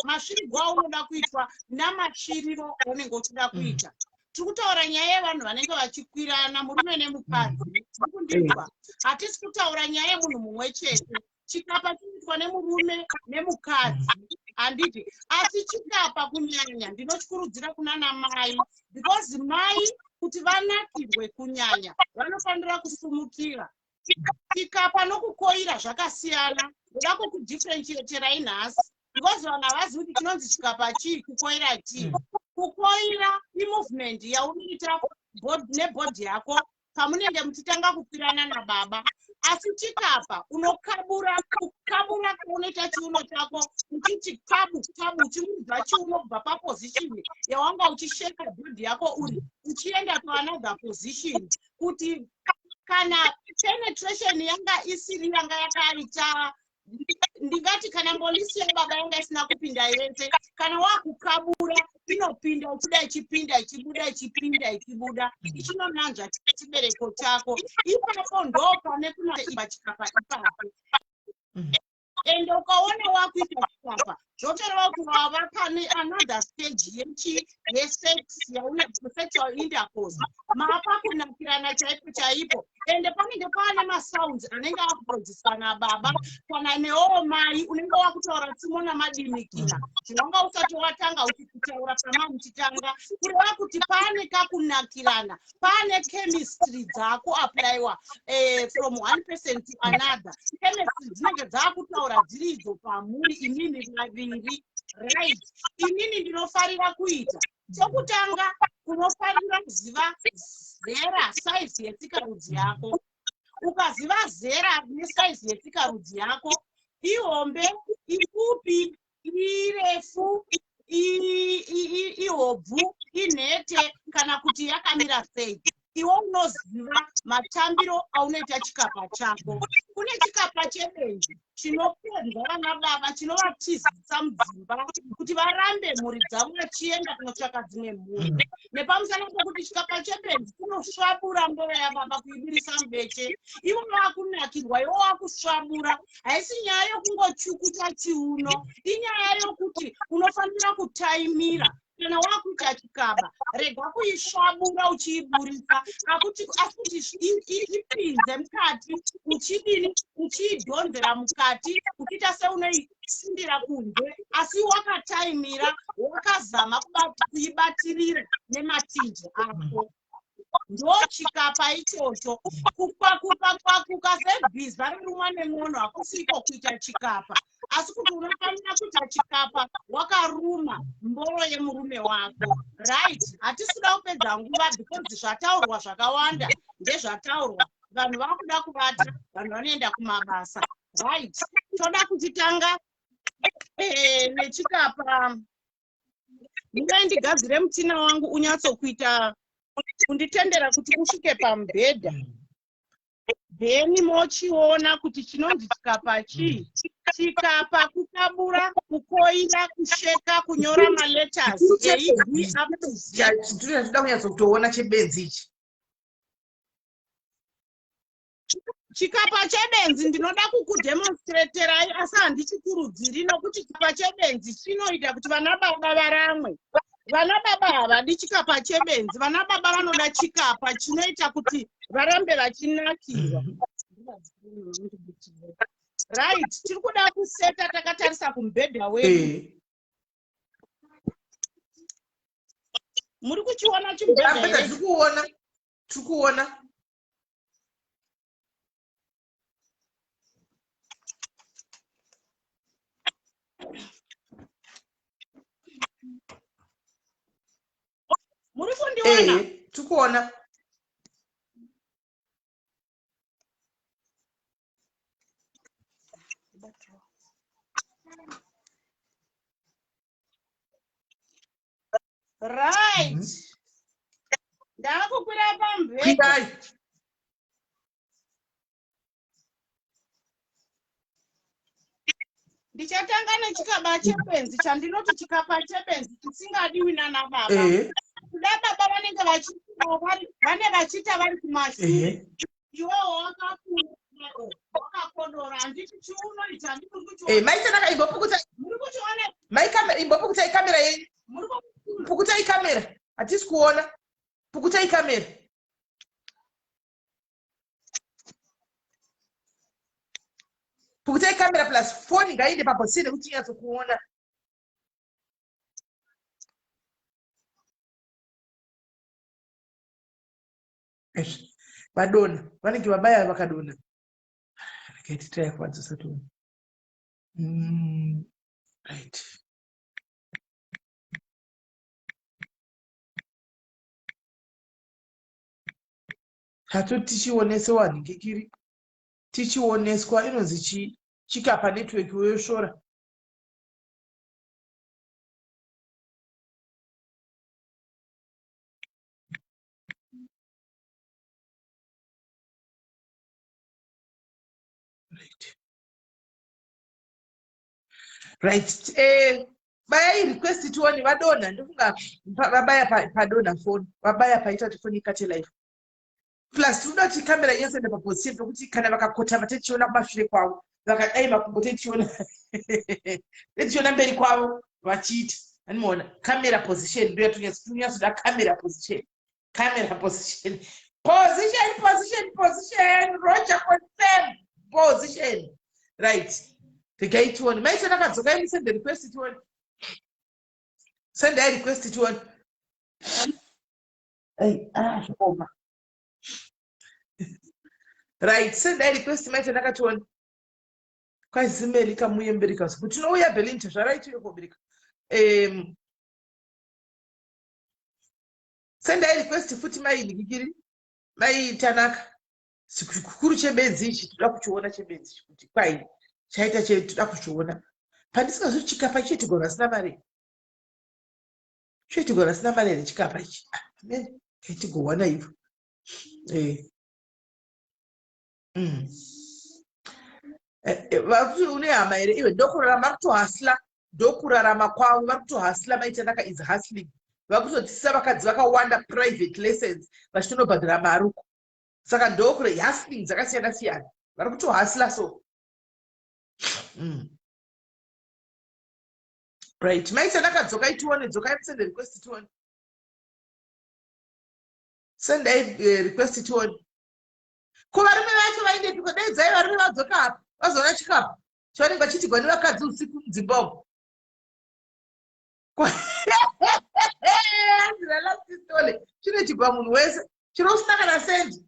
aunoda kuitwa namasviriro aunenge uchida kuita. Tiri kutaura nyaya yevanhu vanenge vachikwirana, murume nemukadzi. Muri kundinzwa? Hatisi kutaura nyaya yemunhu mumwe chete. Chikapa chinoitwa nemurume nemukadzi, handiti? Asi chikapa kunyanya ndinochikurudzira kunana mai, because mai kuti vanakirwe kunyanya vanofanira kusumukira. Chikapa nokukoira zvakasiyana. Ndoda kukudifferentiaterai nhasi because vanhu havazivi kuti chinonzi chikapa chii, kukoira chii. Kukoira imovement yaunoita nebody yako pamunenge muchitanga kukwirana nababa. Asi chikapa unokabura, kukabura kaunoita chiuno chako uchiti kabu kabu, uchimubva chiuno kubva paposition yawanga uchisheka body yako uri uchienda to another position, kuti kana penetration yanga isiri yanga yakaita, ndingati kana mbolisi yababa yanga isina kupinda yese, kana wakukabura inopinda ichida, ichipinda, ichibuda, ichipinda, ichibuda, ichinonanzva chibereko chako. Ipapo ndo pane kunaipa chikapa ipapo. Ende ukaona wakuita chikapa, Zvotoreva kuti wava pane another stage yechi yesex, yaune sexual intercourse, mava kunakirana chaipo chaipo. Ende panenge paane masounds anenge akuproducwa nababa kana newowo mai. Unenge wakutaura tsumo namadimikira zvinonga usati watanga uchikutaura pama muchitanga, kureva kuti pane kakunakirana, pane chemistry dzakuapplyiwa from one person to another. Chemistry dzinenge dzakutaura dziri idzo pamuri imimi vaviri, right? Inini ndinofarira kuita chokutanga, unofanira kuziva zera, saizi yetsikarudzi yako. Ukaziva zera nesaizi yetsikarudzi yako, ihombe, ipfupi, irefu, ihobvu, inhete kana kuti yakamira sei, iwe unoziva matambiro aunoita chikapa chako. Kune chikapa chebenzi chinopedza vana baba, chinovatizisa mudzimba kuti varambe mhuri dzavo vachienda kunotsvaka dzimwe mhuri, nepamusana pokuti chikapa chebenzi chinosvabura mboro yababa kuibirisa mubeche. Ivo vakunakirwa, ivo wakusvabura. Haisi nyaya yokungochukucha chiuno, inyaya yokuti unofanira kutaimira. Kana wakuita chikaba, rega kuisvabura uchiiburisa, akuti asi kuti ipinze mukati, uchidini, uchiidhonzera mukati, uchiita seunoisindira kunze, asi wakataimira, wakazama kuibatirira nematinji ako. Ndo chikapa ichocho. Kukwakuka kwakuka sebhiza rirumwa nen'ono hakusiko kuita chikapa, asi kuti unofanira kuita chikapa wakaruma mboro yemurume wako, right? Hatisi kuda kupedza nguva because zvataurwa zvakawanda ndezvataurwa. Vanhu vakuda kuvata, vanhu vanoenda kumabasa, right? Toda kuchitanga nechikapa. Ndingai ndigadzire mutina wangu unyatsokuita kunditendera kuti usvike pamubhedha, then mochiona kuti chinonzi chikapa chii. Chikapa kukabura, kukoira, kusheka, kunyora maletters A, B up to Z. Tinoda kunyatsokutoona chebenzi ichi. Chikapa chebenzi ndinoda kukudemonstraterai, asi handichikurudziri, nokuti chikapa chebenzi chinoita kuti vana baba varamwe. Vana baba havadi chikapa chebenzi. Vana baba vanoda chikapa chinoita kuti varambe vachinakirwa, right? Tiri kuda kuseta takatarisa kumubhedha wedu. Muri kuchiona chimubhedha Pamubhedha here? Tiri kuona, tiri kuona. Muri kundiona? Tiri kuona. Right, ndakukwira pamubhedha. Kwirai. Ndichatanga nechikaba chebenzi, chandinoti chikapa chebenzi chisingadiwi nana baba. Kuda baba vanenge vachiita vane vachiita vari kumashure, iwewo wakakura, wakakodora, handiti? Chiuno ichi, handiti muri kuchiona? Maitanaka, imbopukuta. Muri kuchiona? Mai, imbopukutai kamera yenyu. Muri Pukutai kamera, hatisi kuona. Pukutai kamera. Pukutai kamera, plus foni ngaiende pabhosini nekuti tinyatsokuona. Ezvi vadonha, vanenge vabaya vakadonha. Regai titrai kuvadzosa tione. Right, tato tichionesewa nhingikiri, tichioneswa inonzi chikapa network yoyosvora. Right, bayai request tione. Vadonha, ndofunga vabaya padonha foni, vabaya paita kuti foni ikate live. Plus tinoda kuti kamera yese ende paposition pekuti kana vakakotama tichiona kumashure kwavo, vakadai makumbo tichiona tichiona mberi kwavo vachiita. Animoona camera position ndo yatonyatsoda camera position. Camera position. Position, position, position. Roger confirm. Position. Right. Regai tione. Maita nakadzoka imi send the request tione. Send a request tione. Hey, ah, zvakaoma. Right, send a request maita nakatione. Kwazimelika muye mberi kazi. Kuti tinouya Berlin tazvarai tiuye kobereka. Sendai request futi mai Nikikiri, mai Tanaka. Chikuru chebenzi ichi toda kuchiona chebenzi ichi kuti kwai chaita che toda kuchiona. Pandisingazvi chikapa chiitigwa vasina mari. Chiitigwa vasina mari here chikapa ichi? Ah, amen. Tigowana ivo. Eh. Vakuti une hama here iwe ndokurarama kutohasla ndokurarama kwavo vari kutohasla mai Tanaka is hustling vakutodzidzisa vakadzi vakawanda private lessons vachitonobhadhara mari uko saka ndokure hustling dzakasiyana siyana vari kutohasla so. Right, mai Tanaka dzokai tione, dzokai musende request tione, sendai request tione. Ko varume vacho vaendepiko? Daidzai varume vadzoka apa vazoona chikapu chavanenge vachiitigwa nevakadzi usiku mudzimba umu. Last chinoitigwa munhu wese chero usina kana sendi,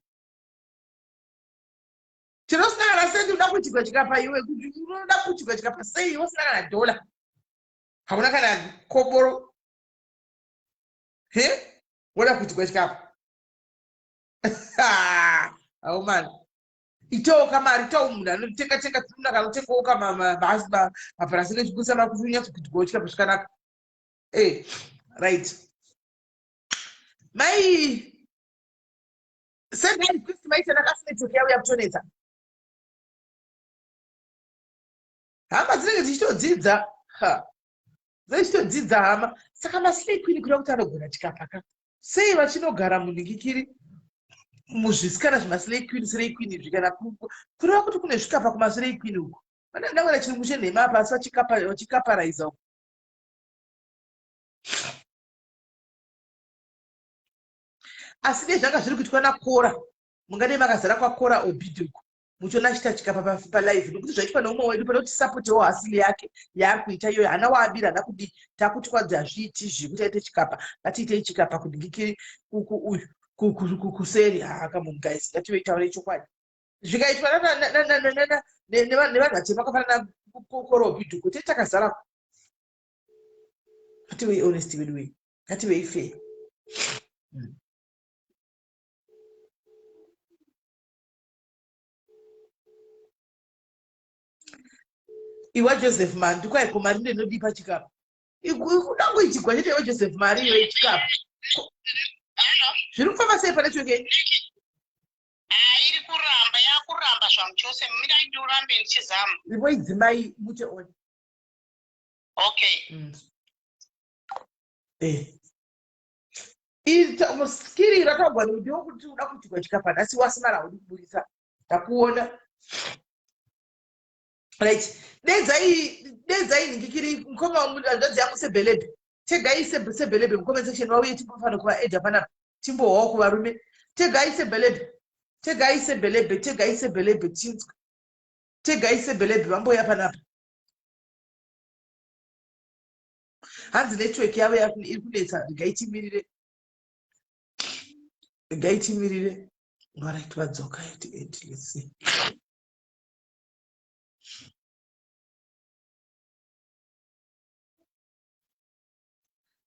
chero usina kana sendi unoda kuitigwa chikapa iwe, kuti unoda kuitigwa chikapa sei iwe usina kana dhola, hauna kana koboro, he woda kuitigwa chikapa? Haumani itawo kamari, itawo munhu anotenga tenga tuna kanotengawo kamabhasi nechikusa makuti unyatsokuitigwawo chikapa zvakanaka. Right, mai sendai request mai Tanaka, asi network yavo yakutonetsa. Hama dzinenge dzichitodzidza, ha dzichitodzidza hama. Saka maslay queen kuda kuti anogona chikapa ka sei vachinogara munhingikiri muzvisikana zvemaslay queen, slay queen izvi? Kana kureva kuti kune zvikapa kumaslay queen uku, vanenge chirungu chenhema apa, asi vachikaparaiza uku. Asi dei zvanga zviri kuitwa nakora, mungadei makazara kwakora obhidhi uku muchiona achiita chikapa palive, nekuti zvaitwa neumwe wedu pane kuti sapotewo hasili yake yaari kuita iyoyo. Hana waabira, hana kudii, takuti kwanzi hazviiti izvi kuti aite chikapa, ngatiitei chikapa kudingikiri uyu kuseri. Haa, come on guys, ngative taure chokwadi. Zvikaitwa nevanhu vatema vakafanana korobhidhuko, tei takazara. Ngativei honest wedu wei, ngativei fair. Iwa Joseph Mandi, kwai ko mari ndinodii pachikapa? Ikuda kuitigwa chete iwe Joseph, mari iyo ichikapa zviri kufamba sei pane network yenyu? Iri kuramba, yakuramba zvamuchose. Mirai ndiurambe ndichizama. Ivo idzimai mute on. Okay. Skiri rakagwa ndewekuti uda kuitigwa chikapa nhasi, wasimara haudi kuburitsa, takuona. Right, dedzai, dedzai nhingikiri mukoma, hanzvadzi yangu Sebelebe, tegai Sebelebe mucomment section vauye timbofanira kuvaedha panapa, timbohwawo kuvarume. Tegai Sebelebe, tegai Sebelebe, tegai Sebelebe tinzwe, tegai Sebelebe vamboya panapa. Hanzi network yavo iri kunetsa, regai timirire, regai timirire. Alright, vadzoka at end, let's see.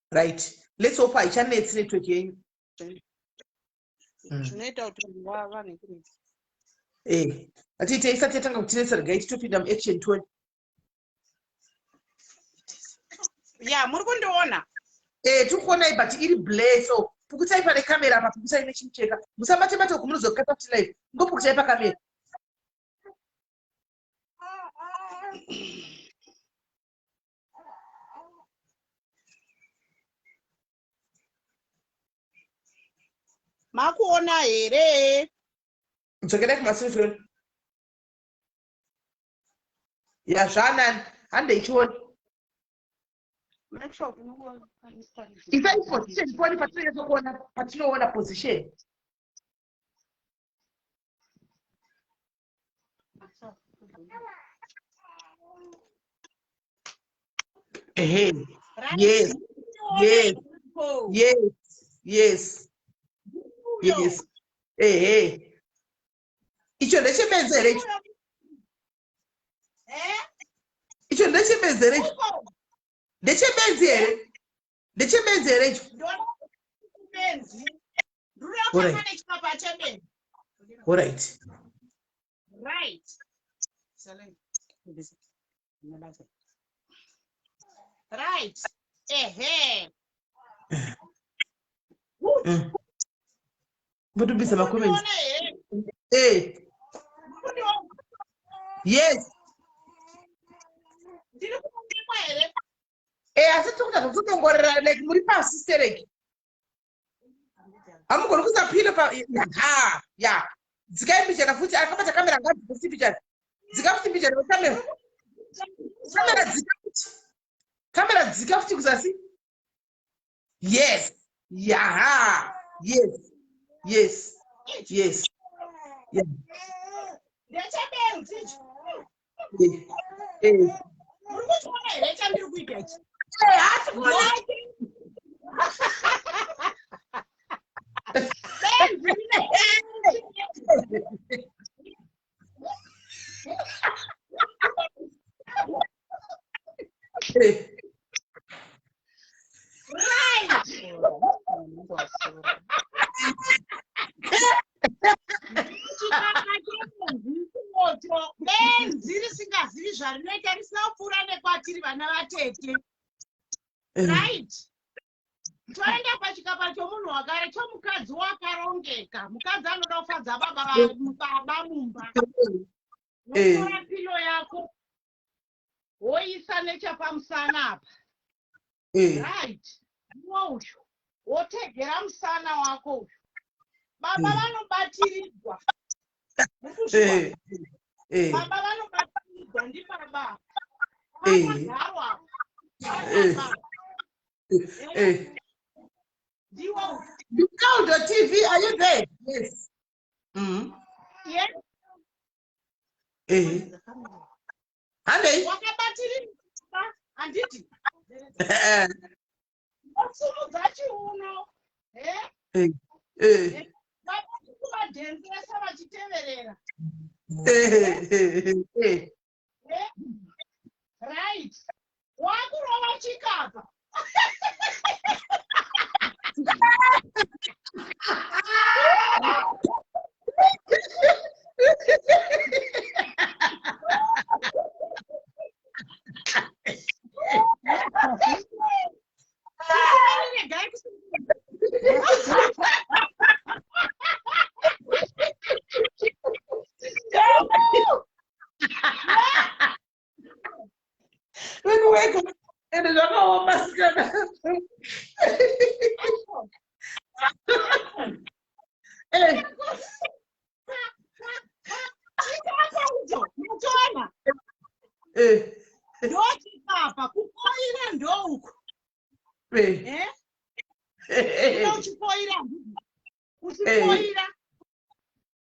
Right, let's hope haichanetsi network yenyu. Zvinoita kuti vanhu vanhu Atiite isati yatanga kutinetsa, regai titopinda muaction 20. Ya, muri kundiona? Tiri kuonai, but iri blur, so pukutai pane kamera apa, pukutai nechimucheka, musabate bate uku, munozokata kuti live. Ngopukutai pakamera. Makuona here? Dzokerai kumasure tione. Ya zvanani. Handei tione. Make sure Isai position tione patinonyatso kuona patinoona position. Ehe. Yes. Yes. Yes. Yes. Yes. Ehe. Icho ndechebenzi here icho? Eh? Icho ndechebenzi here icho? Ndechebenzi here? Ndechebenzi here icho? Benzi. Ndinoda nechikapa chebenzi. All right. Right. Right. Ehe. Mbotobisa macomments. Eh. Yes. Ndiri kuonekwa here? Eh, asi tiri kuita zvekutongorera like muri pasi stereki. Hamugoni kuisa pilo pa ha ya. Dzikai mbichana futi akabata kamera ngadzike futi mbichana. Dzika futi mbichana kamera. Kamera dzika futi. Kamera dzika futi kuzasi. Yes. Yaha. Yes. Yes. Yes. Yeah. Ndechebenzi ichi. Eh. Eh. Muri kuchiona here chandiri kuita ichi? Eh, hati kuona. Benzi Eh. Right. Chikapa chebenzi ichocho. Benzi risingazivi zvarinoita risina kupfuura nekwatiri vana vatete. Right. Toenda pachikapa chomunhu wakare chomukadzi wakarongeka. Mukadzi anoda kufadza baba baba mumba. Unotora pilo yako woisa nechapamusana apa. Right. Ndiwo uyu. Wotegera musana wako uyu. Baba vanobatiridzwa. Baba vanobatiridzwa ndibaba. Vakagarwa. Ndiwo uyu. Ndikaundo TV, are you there? Yes. Yes. Handei. Wakabatiridzwa handiti? Wosimudza chiuno. Baba kuvadhenzesa vachiteverera. Right. Wakurova chikapa. Ende zvakaoma sikana. Chikapa icho, muchiona? Ndochikapa, kukoira ndouku. Uchikoira. Uchikoira.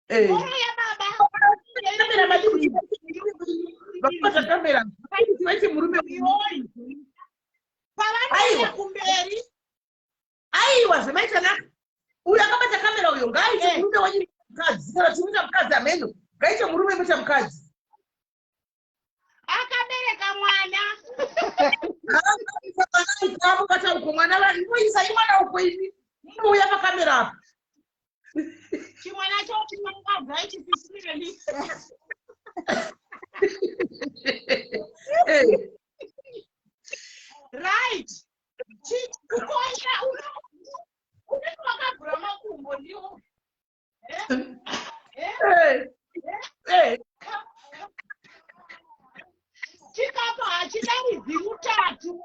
Mboro yababa. Kamera madii? Vakubata kamera. Vaiti murume iyoyi. Pavanoenda kumberi. Aiwa zvemaita naka. Uyu akabata kamera uyo ngaaite murume wenyu mukadzi. Kana chimuita mukadzi ameno. Ngaaite murume muita mukadzi. Akabereka mwana. Mukata uko mwana imoisa imwana uko imi. Munouya pakamera apa. Chimwana cho chinongadza ichi sisireni. Right. Kukoira unenge wakagura makumbo ndiwo. Chikapa hachidaridzi rutatu.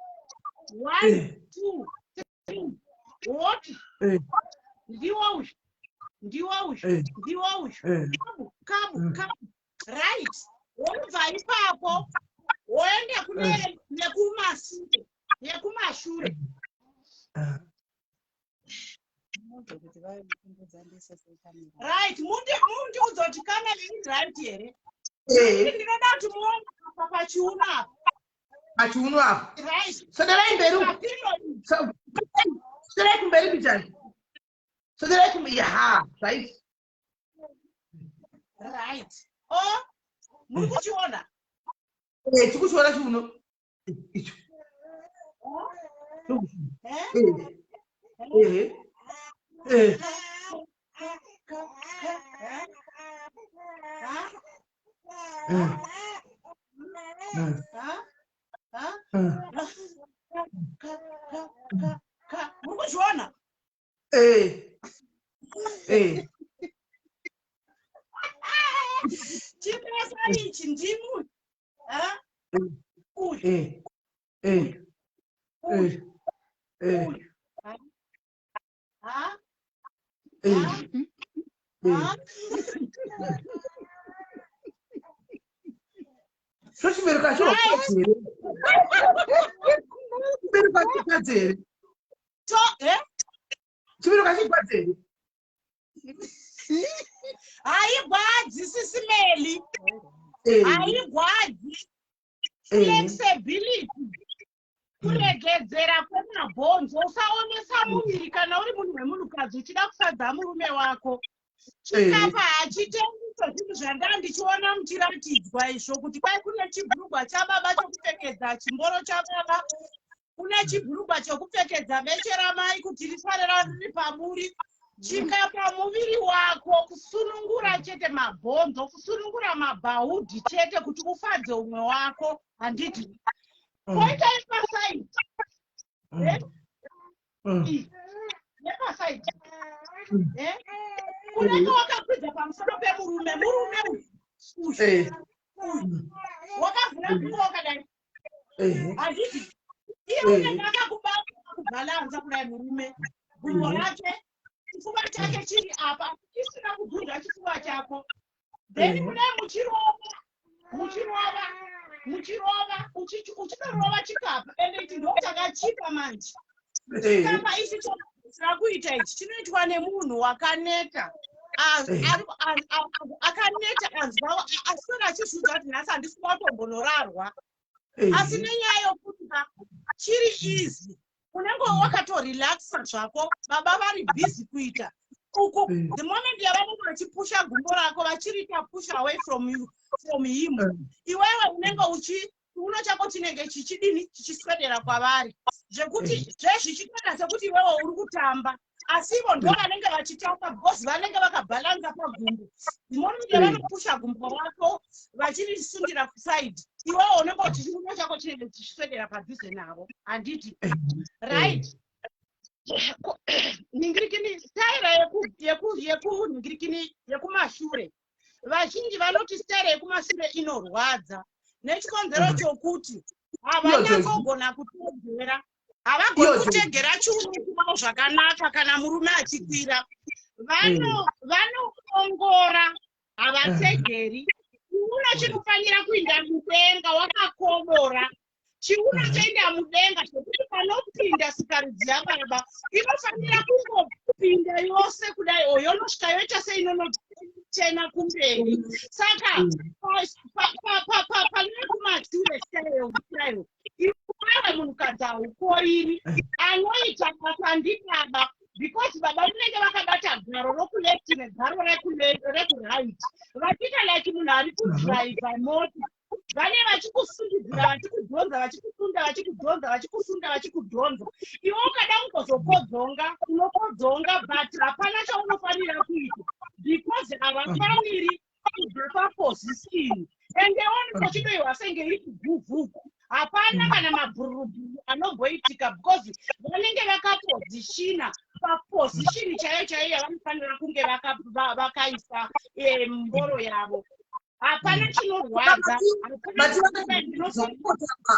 1 2 3. Woti. Ndiwo uyu. Uyu ndiwo uyu. Kabu, kabu, kabu. Right, wobva ipapo woenda kune nekumashure, yekumashure. Right, mundiudza kuti kamera iri right here? Ndinoda kuti muone apa pachiuno apa. Pachiuno apa. Right. Soderai mberi uku. Papilo iyi. Soderai kumberi kuchani. Soderai kumberi. Ya, right. Right, o muri kuchiona? Eh, tikuchiona chiuno. Icho. Eh? Eh. Eh. Ka, ka, eh? Ha? Ha? Ha? Ka, ka, ka, ka. Muri kuzviona? Eh. Eh. Chipesa ichi ndimu. Ha? Uyu. Eh. Eh. Uyu. Eh. Uyu. Ha? Ha? Eh. Ha? So chibereko hachirwadzi here? Chibereko hachirwadzi here? To, eh? Chibereko hachirwadzi here? Haigwadzi, sisimeli. Haigwadzi. Flexibility, kuregedzera kwemabhonzo. Usaonesa muviri kana uri munhu wemunhukadzi uchida kufadza murume wako. Chikapa hachitengiso zvinhu zvandanga ndichiona muchiratidzwa izvo, kuti kwai kune chibhurugwa chababa chokupfekedza chimboro chababa, kune chibhurugwa chokupfekedza beche ramai kuti risare riri paburi. Chikapa muviri wako, kusunungura chete mabhonzo, kusunungura mabhaudhi chete kuti ufadze umwe wako, handiti? Koita yepasaidi. Eh? Yepasaidi. Eh? Unenge wakakwidza pamusoro pemurume, murume uyu, uyu, uyu, wakavhura gumbo wakadai, handiti? Iye unenge akakubata, akubhalanza kudai murume, gumbo rake, chifuva chake chiri apa, chisina kugunda chifuva chako. Then kudai muchirova, muchirova, muchirova, uchitorova chikapa. Ende ichi ndo chakachipa manje. Chikapa ichi chotira kuita ichi chinoitwa nemunhu wakaneta, akaneta, anzwa aswera achizviudza kuti nhasi handisi kuda kutombonorarwa. Asi nenyaya yokuti ka chiri easy, unenge wakatorelaxa zvako, baba vari busy kuita uku. The moment yavanenge vachipusha gumbo rako, vachiriita push away from you, from him, iwewe unenge uchi chiuno chako chinenge chichidini? Chichiswedera kwavari, zvekuti zvezvichitoita sekuti iwewe uri kutamba, asi ivo ndo vanenge vachitamba, because vanenge vakabhalanza pagumbo. The moment yavanopusha gumbo rako vachirisundira kusaidi, iwewe unenge uchi chiuno chako chinenge chichiswedera padhuze navo, handiti? Right. Ningirikini staira yekuningirikini yekumashure, vazhinji vanoti staira yekumashure inorwadza nechikonzero chokuti havanyatsogona kutegera, havagoni kutegera chiuno chavo zvakanaka. Kana murume achikwira, vanofongora, havategeri. Chiuno chinofanira kuinda mudenga wakakomora. Chiuno choenda mudenga zvekuti panopinda sikarudzi yababa inofanira kungopinda yose kudai, o yonosvika yoita seinonochena kumberi. Saka pane kumashure style iwewe munhukadzi haukoiri. Anoita basa ndibaba, because baba vanenge vakabata garo rokuleft negaro rekuright, vachiita like munhu ari kudhiraivha mota. Vane vachikusundidzira, vachikudhonza, vachikusunda, vachikudhonza, vachikusunda, vachikudhonza. Iwe ukada kungozokodzonga, unokodzonga, but hapana chaunofanira kuita because havafaniri kubva paposition. Ende wanotochidoiwa senge iri kuguvhuku, hapana kana mabhururubhuru anomboitika because vanenge vakapozishina paposition chaiyo chaiyo yavanofanira kunge vakaisa mboro yavo. Hapana chinorwadza.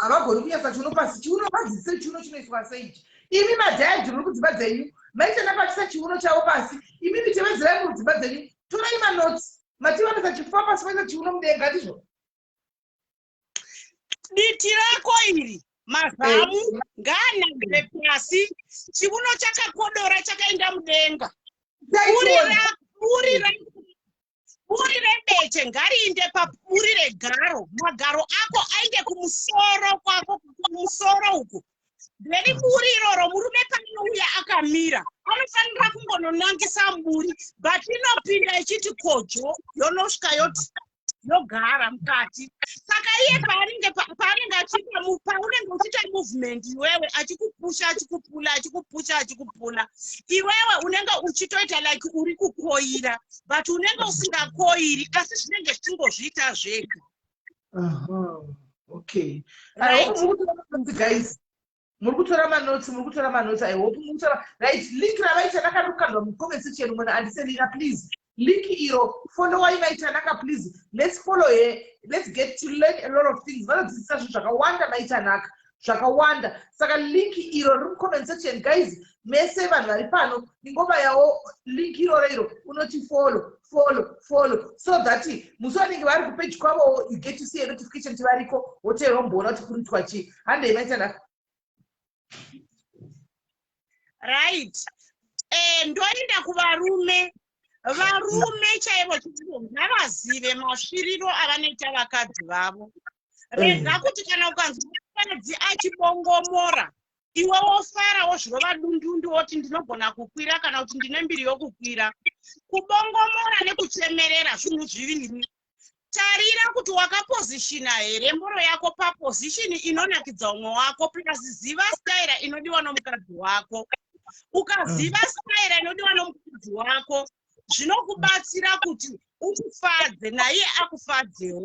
Havagoni kunyatsa chiuno pasi. Chiuno vadzise, chiuno chinoiswa seichi. Imi madhadhi muri kudzimba dzenyu, maitana pachisa chiuno chavo pasi. Imi mitevedzerai mudzimba dzenyu. Torai manotes. Mati vanoisa chipfuva pasi voisa chiuno mudenga ndizvo? Diti rako iri mazamu ngaanange pasi, chiuno chakakodora chakaenda mudenga. Buri buri rebeche ngariinde paburi regaro, magaro ako ainde kumusoro kwako, kumusoro uku. Then buri iroro murume paanouya akamira anofanira kungononangisa buri, but inopinda ichiti kojo yonosvika yoti yogara mukati. Saka iye paanenge paanenge achiita paunenge uchiita movement iwewe achikupusha achikupula achikupusha achikupula, iwewe unenge uchitoita like uri kukoira, but unenge usingakoiri, asi zvinenge zvichingozviita zvega. Okay. I hope muri kutora manotes, guys. Muri kutora manotes, muri kutora manotes. I hope muri kutora. Right, link ravaita rakarukandwa mucomment section muna Andiselina, please. Link iro, followai Maitanaka, please. Let's follow her. Let's get to learn a lot of things. Vanodzidzisa zvinhu zvakawanda Maitanaka. Zvakawanda. Saka link iro riri mucomment section, guys. Mese vanhu vari pano, ingoma yawo link iroro iro unoti follow, follow, follow, so that musi vanenge vari kupage kwavowo you get to see a notification kuti variko, woteera womboona kuti kunoitwa chii. Handei Maitanaka. Right. Ndoenda kuvarume. Varume chaivo chaivo ngavazive masviriro avanoita vakadzi vavo. Rega kuti kana ukanzwa mukadzi achibongomora, iwe wofara wozvirova dundundu woti ndinogona kukwira kana kuti ndine mbiri yokukwira. Kubongomora nekuchemerera zvinhu zviviri. Tarira kuti wakapozishina here mboro yako papozishini inonakidza umwe wako, plus ziva staira inodiwa nomukadzi wako. Ukaziva staira inodiwa nomukadzi wako, zvinokubatsira kuti umufadze naiye akufadzewo.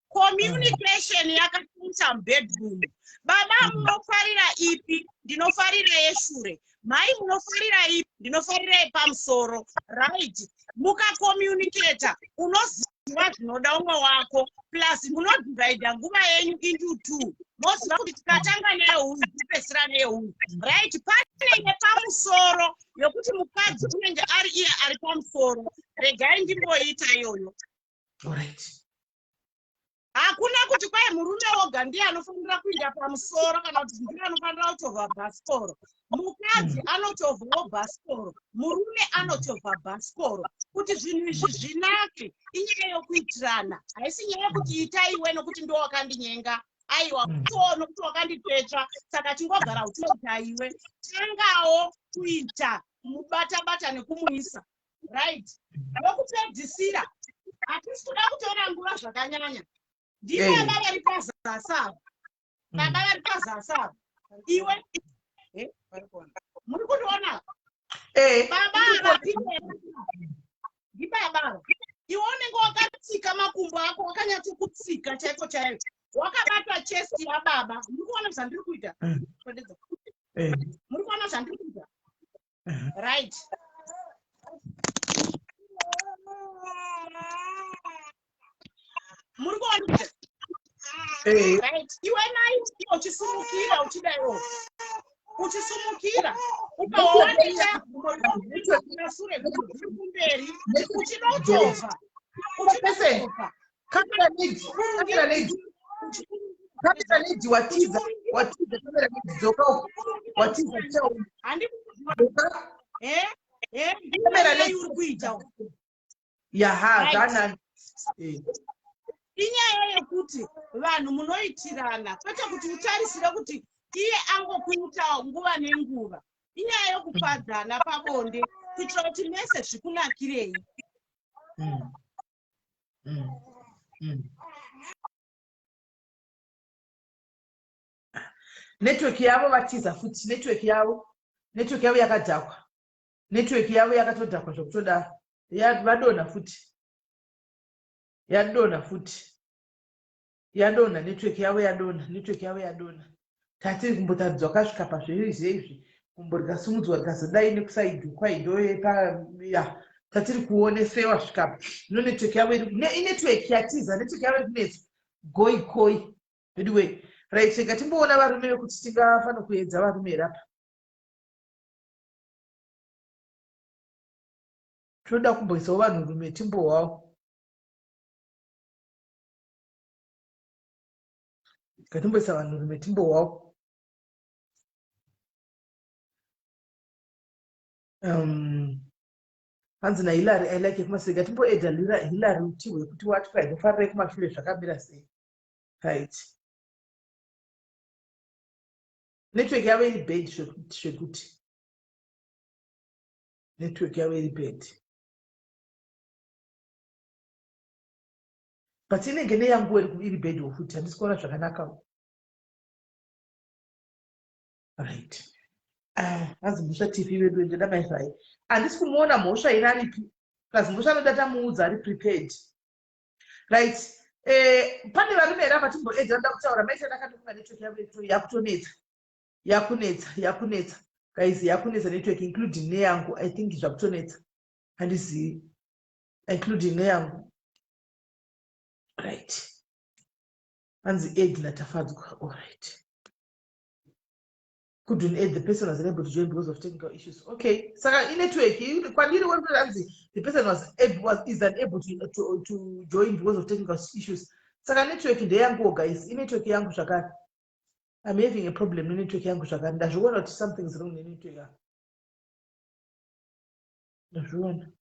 Communication yakakosha mubedroom. Baba munofarira ipi? Ndinofarira yeshure. Mai munofarira ipi? Ndinofarira yepamusoro. Right. Mukakommunicata unoziva zvinoda umwe wako, plus munodivhaidha nguva yenyu into two, moziva kuti tikatanga neyeuyu topedzisira neyeuyu. Right. Pane yepamusoro yokuti mukadzi unenge ari iye ari pamusoro. Regai ndimboita iyoyo. Alright. Hakuna kuti kwai murume woga ndiye anofanira kuenda pamusoro kana kuti ndiye anofanira kuchovha bhasikoro. Mukadzi anochovhawo bhasikoro, murume anochovha bhasikoro. Kuti zvinhu izvi zvinake inyaya yokuitirana, haisi nyaya yekuti ita iwe nokuti ndo wakandinyenga, aiwa, kutiwo nokuti wakandipetsva saka chingogara uchiita iwe. Tangawo kuita kumubata-bata nekumuisa. Right. Yokupedzisira, hatisi kuda kutora nguva zvakanyanya. Ndibaba vari pazasi ava, baba vari pazasi ava. Iwe muri kundiona? Baba ava ndibaba ava. Iwe unenge wakatsika makumbo ako, wakanyatsokutsika chaiko chaiko, wakabata chest yababa. Muri kuona zvandiri kuita? Muri kuona zvandiri kuita? Right. Muri kuona? Right. Iwe nai uchisumukira uchidaiwo, uchisumukira ukawanika sure kumberi uchidochovha. Uchidochovha. Camera lady, camera lady, camera lady, watiza, watiza, camera lady, dzoka uko, watiza, chao. Dzoka. Camera lady. Uri kuita. Yaha, zvanani. Inyaya yekuti vanhu munoitirana, kwete kuti utarisire kuti iye angokuitawo nguva nenguva. Inyaya yokufadzana pabonde kuitira kuti mese zvikunakirei. Network yavo vatiza futi, network yavo, network yavo yakadhakwa, network yavo yakatodhakwa zvekutodaro. Vadonha futi, yadonha futi, yadonha network yavo, yadonha network yavo, yadonha. Tatiri kumbotaridzwa kasvika pazvese izvi, gumbo rikasimudzwa rikazodai nekusaidhi kwaindo ya tatiri kuonesewa svikapa. Ino network yavo inetwork yatiza, network yavo iri kunetsa goi koi. Anyway, right, rega timboona varume vekuti tingafanira kuedza varume here apa. Tinoda kumboisawo vanhurume timbohwawo. Ngatimboisa vanhurume timbohwawo. Hanzi naHillary, I like yekumashure. Ngatimboedha Hillary tihwe kuti watya inofarira yekumashure zvakamira sei. Right. Network yavo iri bad zvekuti. Network yavo iri bad. But inenge neyangu iri bad futi, handisi kuona zvakanaka. Right. Hanzi Mhosva TV vedu ndoda maizvai. Handisi kumuona Mhosva iri aripi. Plus Mhosva anoda tamuudza ari prepared. Right. Pane varume here apa timboedza vanoda kutaura? Maita ndakatofunga network yavo yakutonetsa. Yakunetsa, yakunetsa. Guys, yakunetsa network including neyangu. I think zvakutonetsa. Handizivi. Including neyangu. Right. Hanzi Ed naTafadzwa. All right. Couldn't add the person was unable to join because of technical issues. Okay. Saka inetwork kwandiri hanzi the person was able, was is unable to join because of technical issues. Saka network ndeyangu guys, inetwork yangu zvakare. I'm having a problem nenetwork yangu zvakare. Ndazviona kuti something is wrong nenetwork yangu. Ndazviona.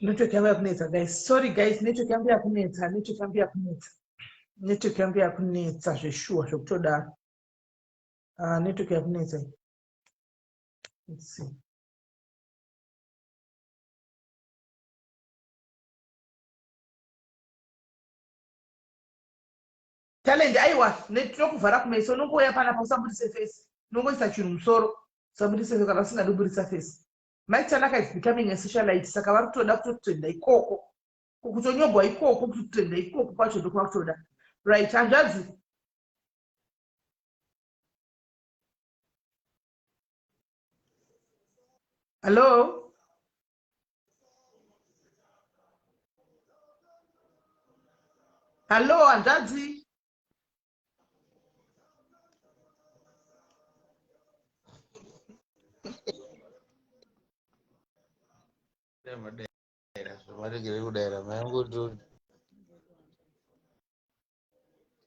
Network yangu yakunetsa guys. Sorry guys, network yangu yakunetsa, network yangu yakunetsa. Network yangu yakunetsa zveshuwa zvekutodaro. Network yakunetsa. Let's see. Talent aiwa, tinokuvhara kumeso, unongouya panapa usabudise face. Unongoisa chinhu musoro, usabudise face kana usingadi kubudisa face. Mai Tanaka is becoming a socialite, saka vari kutoda kutotrenda ikoko. Kutonyogwa ikoko, kutotrenda ikoko kwacho ndokwakutoda. Right, hanzvadzi. Hello? Hello, hanzvadzi.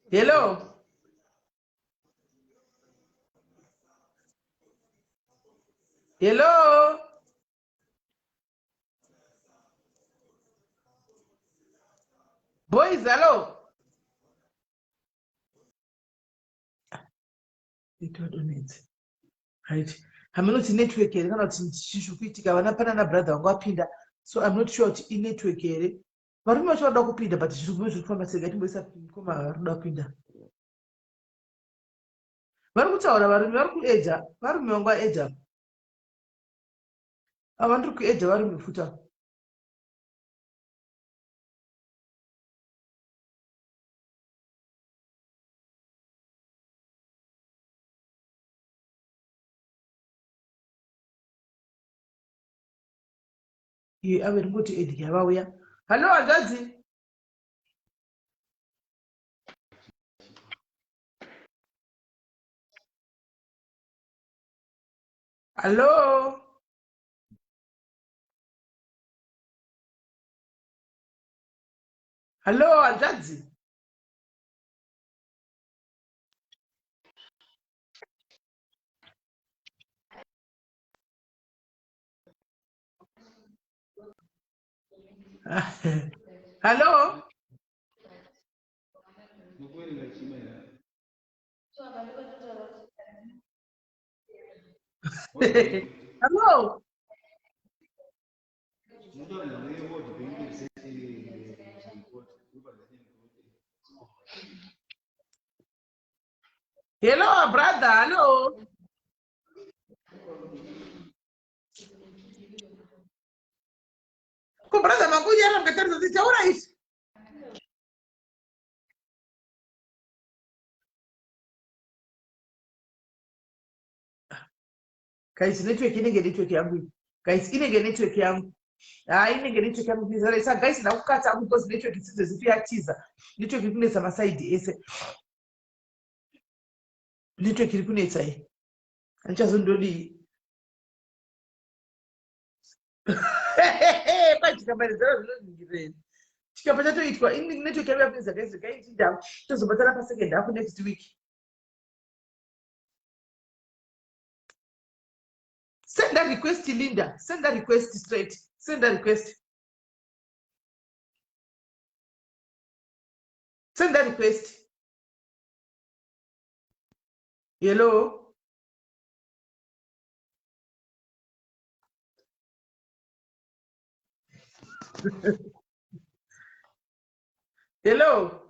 Hello. Hello. Boys, hello. Itodonetse. Right. Hamunoti network here kana kuti chii kuitika vana pana na brother vangu vapinda. So I'm not sure kuti i network here. Varume vacho vanoda kupinda but zviri kufamba sei ngatimboisa mukoma vari kuda kupinda. Vari kutaura varume vari kuedza, varume vangu vaedza. Ava ndiri kuedza varume futa. Iye ave ringoti Edgar vauya. Hello hanzvadzi. Hello. Hello hanzvadzi. Hello. Hello. Hello, brother. Hello. Ko brother makunyara mukatarisa kuti taura izvi. Guys, network inenge network yangu iyi. Guys, inenge network yangu. Haa, inenge network yangu please. Sa guys, ndakukata hangu because network isidzo zipi yatiza. Network iri kunetsa masaidi ese. Network iri kunetsa iyi. Handichazondodii. Pachikabaridzana zvinozingirei. Chikapa chatoitwa ini network yangu yakunetsa guys, regai ndinda tozobatana pa second half next week. Send that request, Linda. Send that request straight. Send that request. Send that request. Hello. Hello.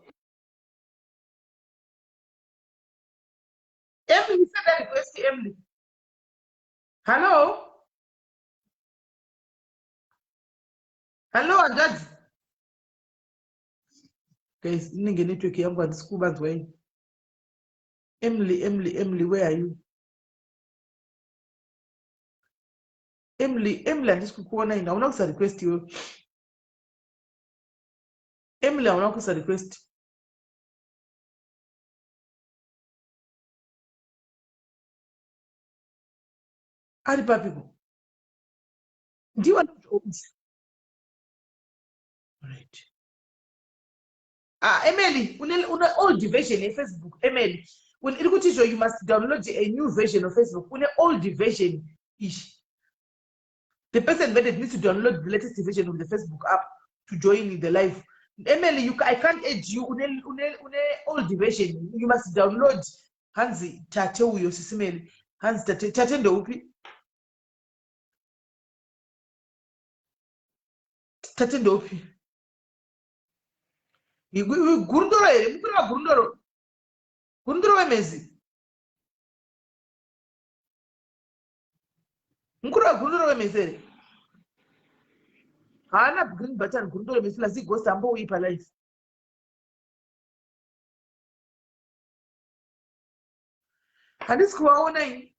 Emily, send that request, Emily. Hello. Hello, hanzvadzi. Guys, inenge network yangu handisi kuvanzwa ini. Emily, Emily, Emily, where are you? Emily, Emily handisi kukuona ini. Hauna kusa request iwe. Emily hauna kusa request. Ari papiko? Ndiwa Right. Ah, Emily, une, une old version yeFacebook, Emily. Iri kuti izvo you must download a new version of Facebook. Une old version ishi. The person that needs to download the latest version of the Facebook app to join the live. Emily, you, I can't add you. Une, une, une old version. You must download. Hanzi tate uyo sisimeli. Hanzi tate, tate ndeupi? Tate ndeupi? Gurundoro here? Mukureva gurundoro? Gurundoro wemhezi? Mukuru wegurundoro wemhezi here? Haana green button gurundoro wemhezi plus ghost ambouyi palife. Handisi kuvaona ini.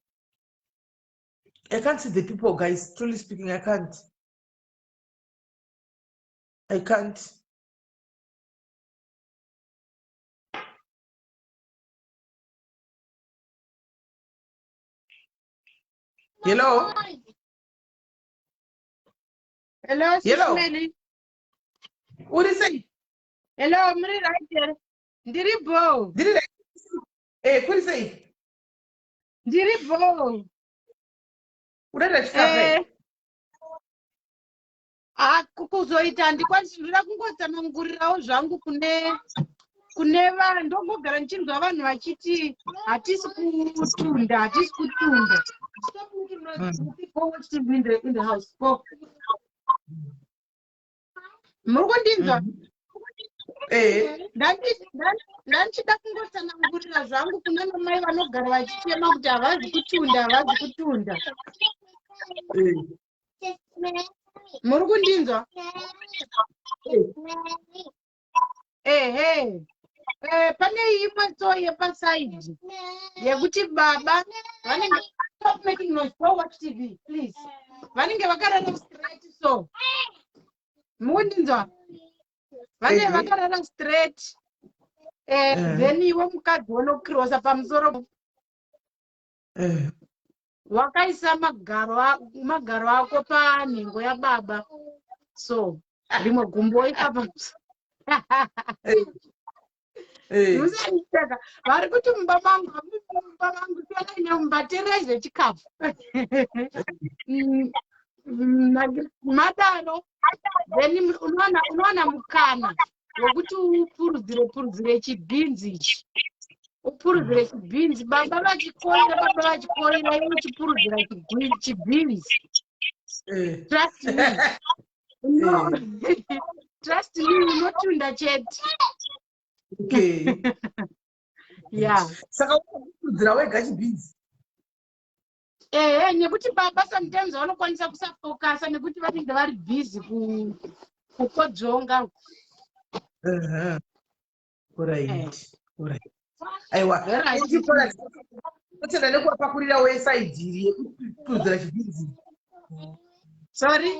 I can't see the people, guys. Truly speaking, I can't. I can't. Hello? Hello, Hello. Mary. Uri sei? Hello, muri right here. Ndiri bho. Ndiri right. Eh, kuri sei? Ndiri bho. Unoita chikafu Eh. here? Ah, kuzoita handikwanisi, ndoda kungotsanangurirawo zvangu kune kune vanhu. Ndongogara ndichinzwa vanhu vachiti hatisi kutunda, hatisi kutunda. Stop making noise. Go watch TV in the house. Go. Muri kundinzwa? Eh. Ndandichida kungotsanangurira zvangu kuna namai vanogara vachichema kuti havazi kutunda, havazi kutunda. Muri kundinzwa? Ehe. Pane imwe so yepasaidi yekuti baba vanenge, stop making noise, go watch TV please, vanenge vakarara straight so. Mukundinzwa? Vanenge vakarara straight, then iwe mukadzi wonokrosa pamusoro, wakaisa magaro ako panhengo yababa, so rimwe gumbo woisa pamusoro. Musanditaka vari kuti mumba mangu, mumba mangu siyanai nemumba, tererai zvechikafu. Madaro then unowana mukana wekuti upurudzire purudzire chibhinzi ichi, upurudzire chibhinzi baba vachikoira, baba vachikoira, iwe uchipurudzira chibhinzi. Trust me. No. Trust me, unotunda chete. Okay. Yeah. Saka unopurudzira wega chibhinzi? Ehe, nekuti baba sometimes vanokwanisa kusafokasa nekuti vanenge vari busy kukodzonga. Alright. Alright. Aiwa. Alright. Thank you, Paula. Totenda nekuvapakurira wesaidhiri yekupudzira chibhinzi. Sorry?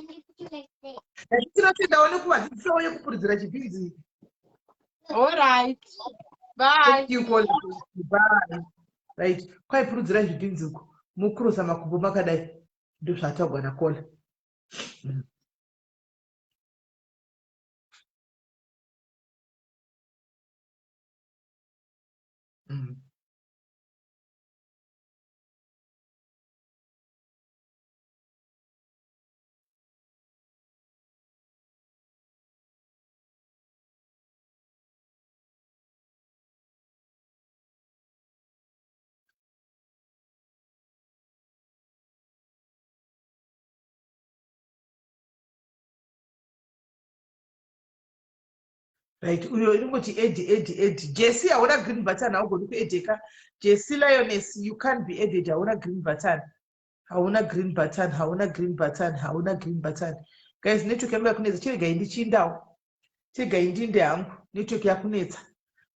Tinotendawo nekuvadzidzisawo yekupurudzira chibhinzi. All right. Bye. Thank you, Colin. Bye. Right. Kwaipurudzira zvibhinzi uko. Mukurusa makumbo makadai. Ndozvatagwa naKola. Right, uyo inongoti edi edi edi. Jesse hauna green button, haugoni kuedeka. Jesse Lioness, you can't be added, hauna green button. Hauna green button, hauna green button, hauna green button. Guys, network yangu yakunetsa, chiregai ndichindawo. Chiregai ndinde hangu, network yakunetsa.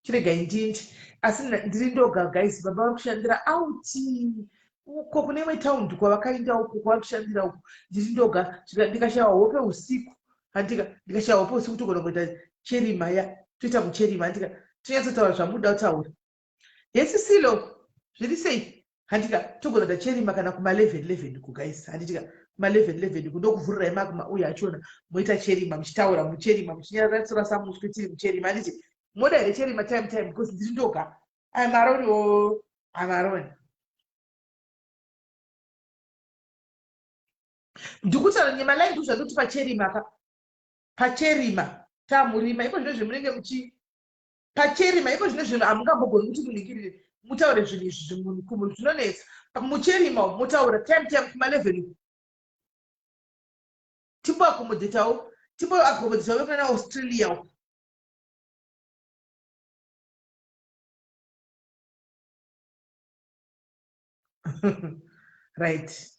Chiregai ndinde. Asi ndiri ndoga guys, baba vari kushandira out. Uko kune imwe town kwavakaenda uko kwavari kushandira uko. Ndiri ndoga, ndikashaya hope usiku. Handika, ndikashaya hope usiku togona kuita cherima ya. Toita mucherima handika. Tonyatsotaura zvamuda kutaura. Yes Silo, zviri sei? Handika, togona kuita cherima kana kuma 11 11 ku guys. Handitika kuma 11 11 ku ndokuvhurirai makuma uya achona moita cherima muchitaura mucherima muchinyaratsura samuswe tiri mucherima handiti moda here cherima time time because ndiri ndoga. I'm alone oh, I'm alone. Ndikutaura nyema line ndozvandoti pacherima ka. Pacherima tamurima iko zvino zvemunenge muchi pacherima iko zvino zvinhu hamungambogoni kuti munhingirire mutaure zvinhu izvi zvimunhu zvinonetsa mucherima motaura time time kuma 11 uku timboakomodhetawo timboakomodhetawo vekunana Australia uku right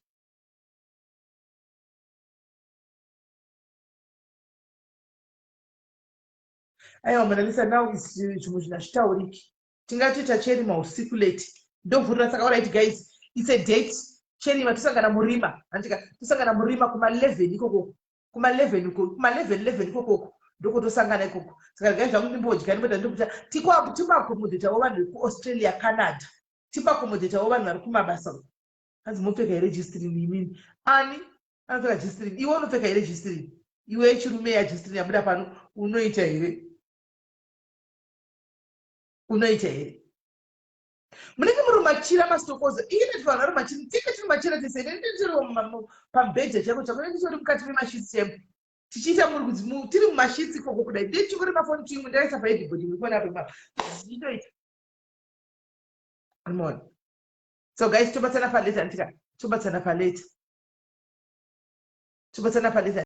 Aiwa Monalisa now is zvimwe zvinhu hazvitauriki. Tingatoita cherima usiku late. Ndovhurira saka alright guys it's a date. Cherima tosangana murima. Handika tosangana murima kuma 11 ikoko. Kuma 11 uko kuma 11 11 ikoko. Ndokotosangana ikoko. Saka guys zvangu ndimbodya ndimboita ndokuta tikwa timaccommodate vanhu vekuAustralia Canada. Timaccommodate vanhu vari kumabasa uko. Hanzi mopfeka here G-string imini? Ani? Anopfeka G-string. Iwe unopfeka here G-string? Iwe yechirume yaG-string yabuda pano unoita here? Unoita here? Munenge muri machira mastokoza. Iye ndati vanhu vari machira. Tinge tiri machira tese. Ini ndiri pamubhedha chako chako. Ndiri nditori mukati memashitsi chemo. Tichiita muri kuti tiri mumashitsi ikoko kudai. Ndiri chingori mafoni twimwe ndakaisa paheadboard muri kuona apa. Zvichitoita. Unoona? So guys tobatsana paleta ndika. Tobatsana paleta. Tobatsana paleta.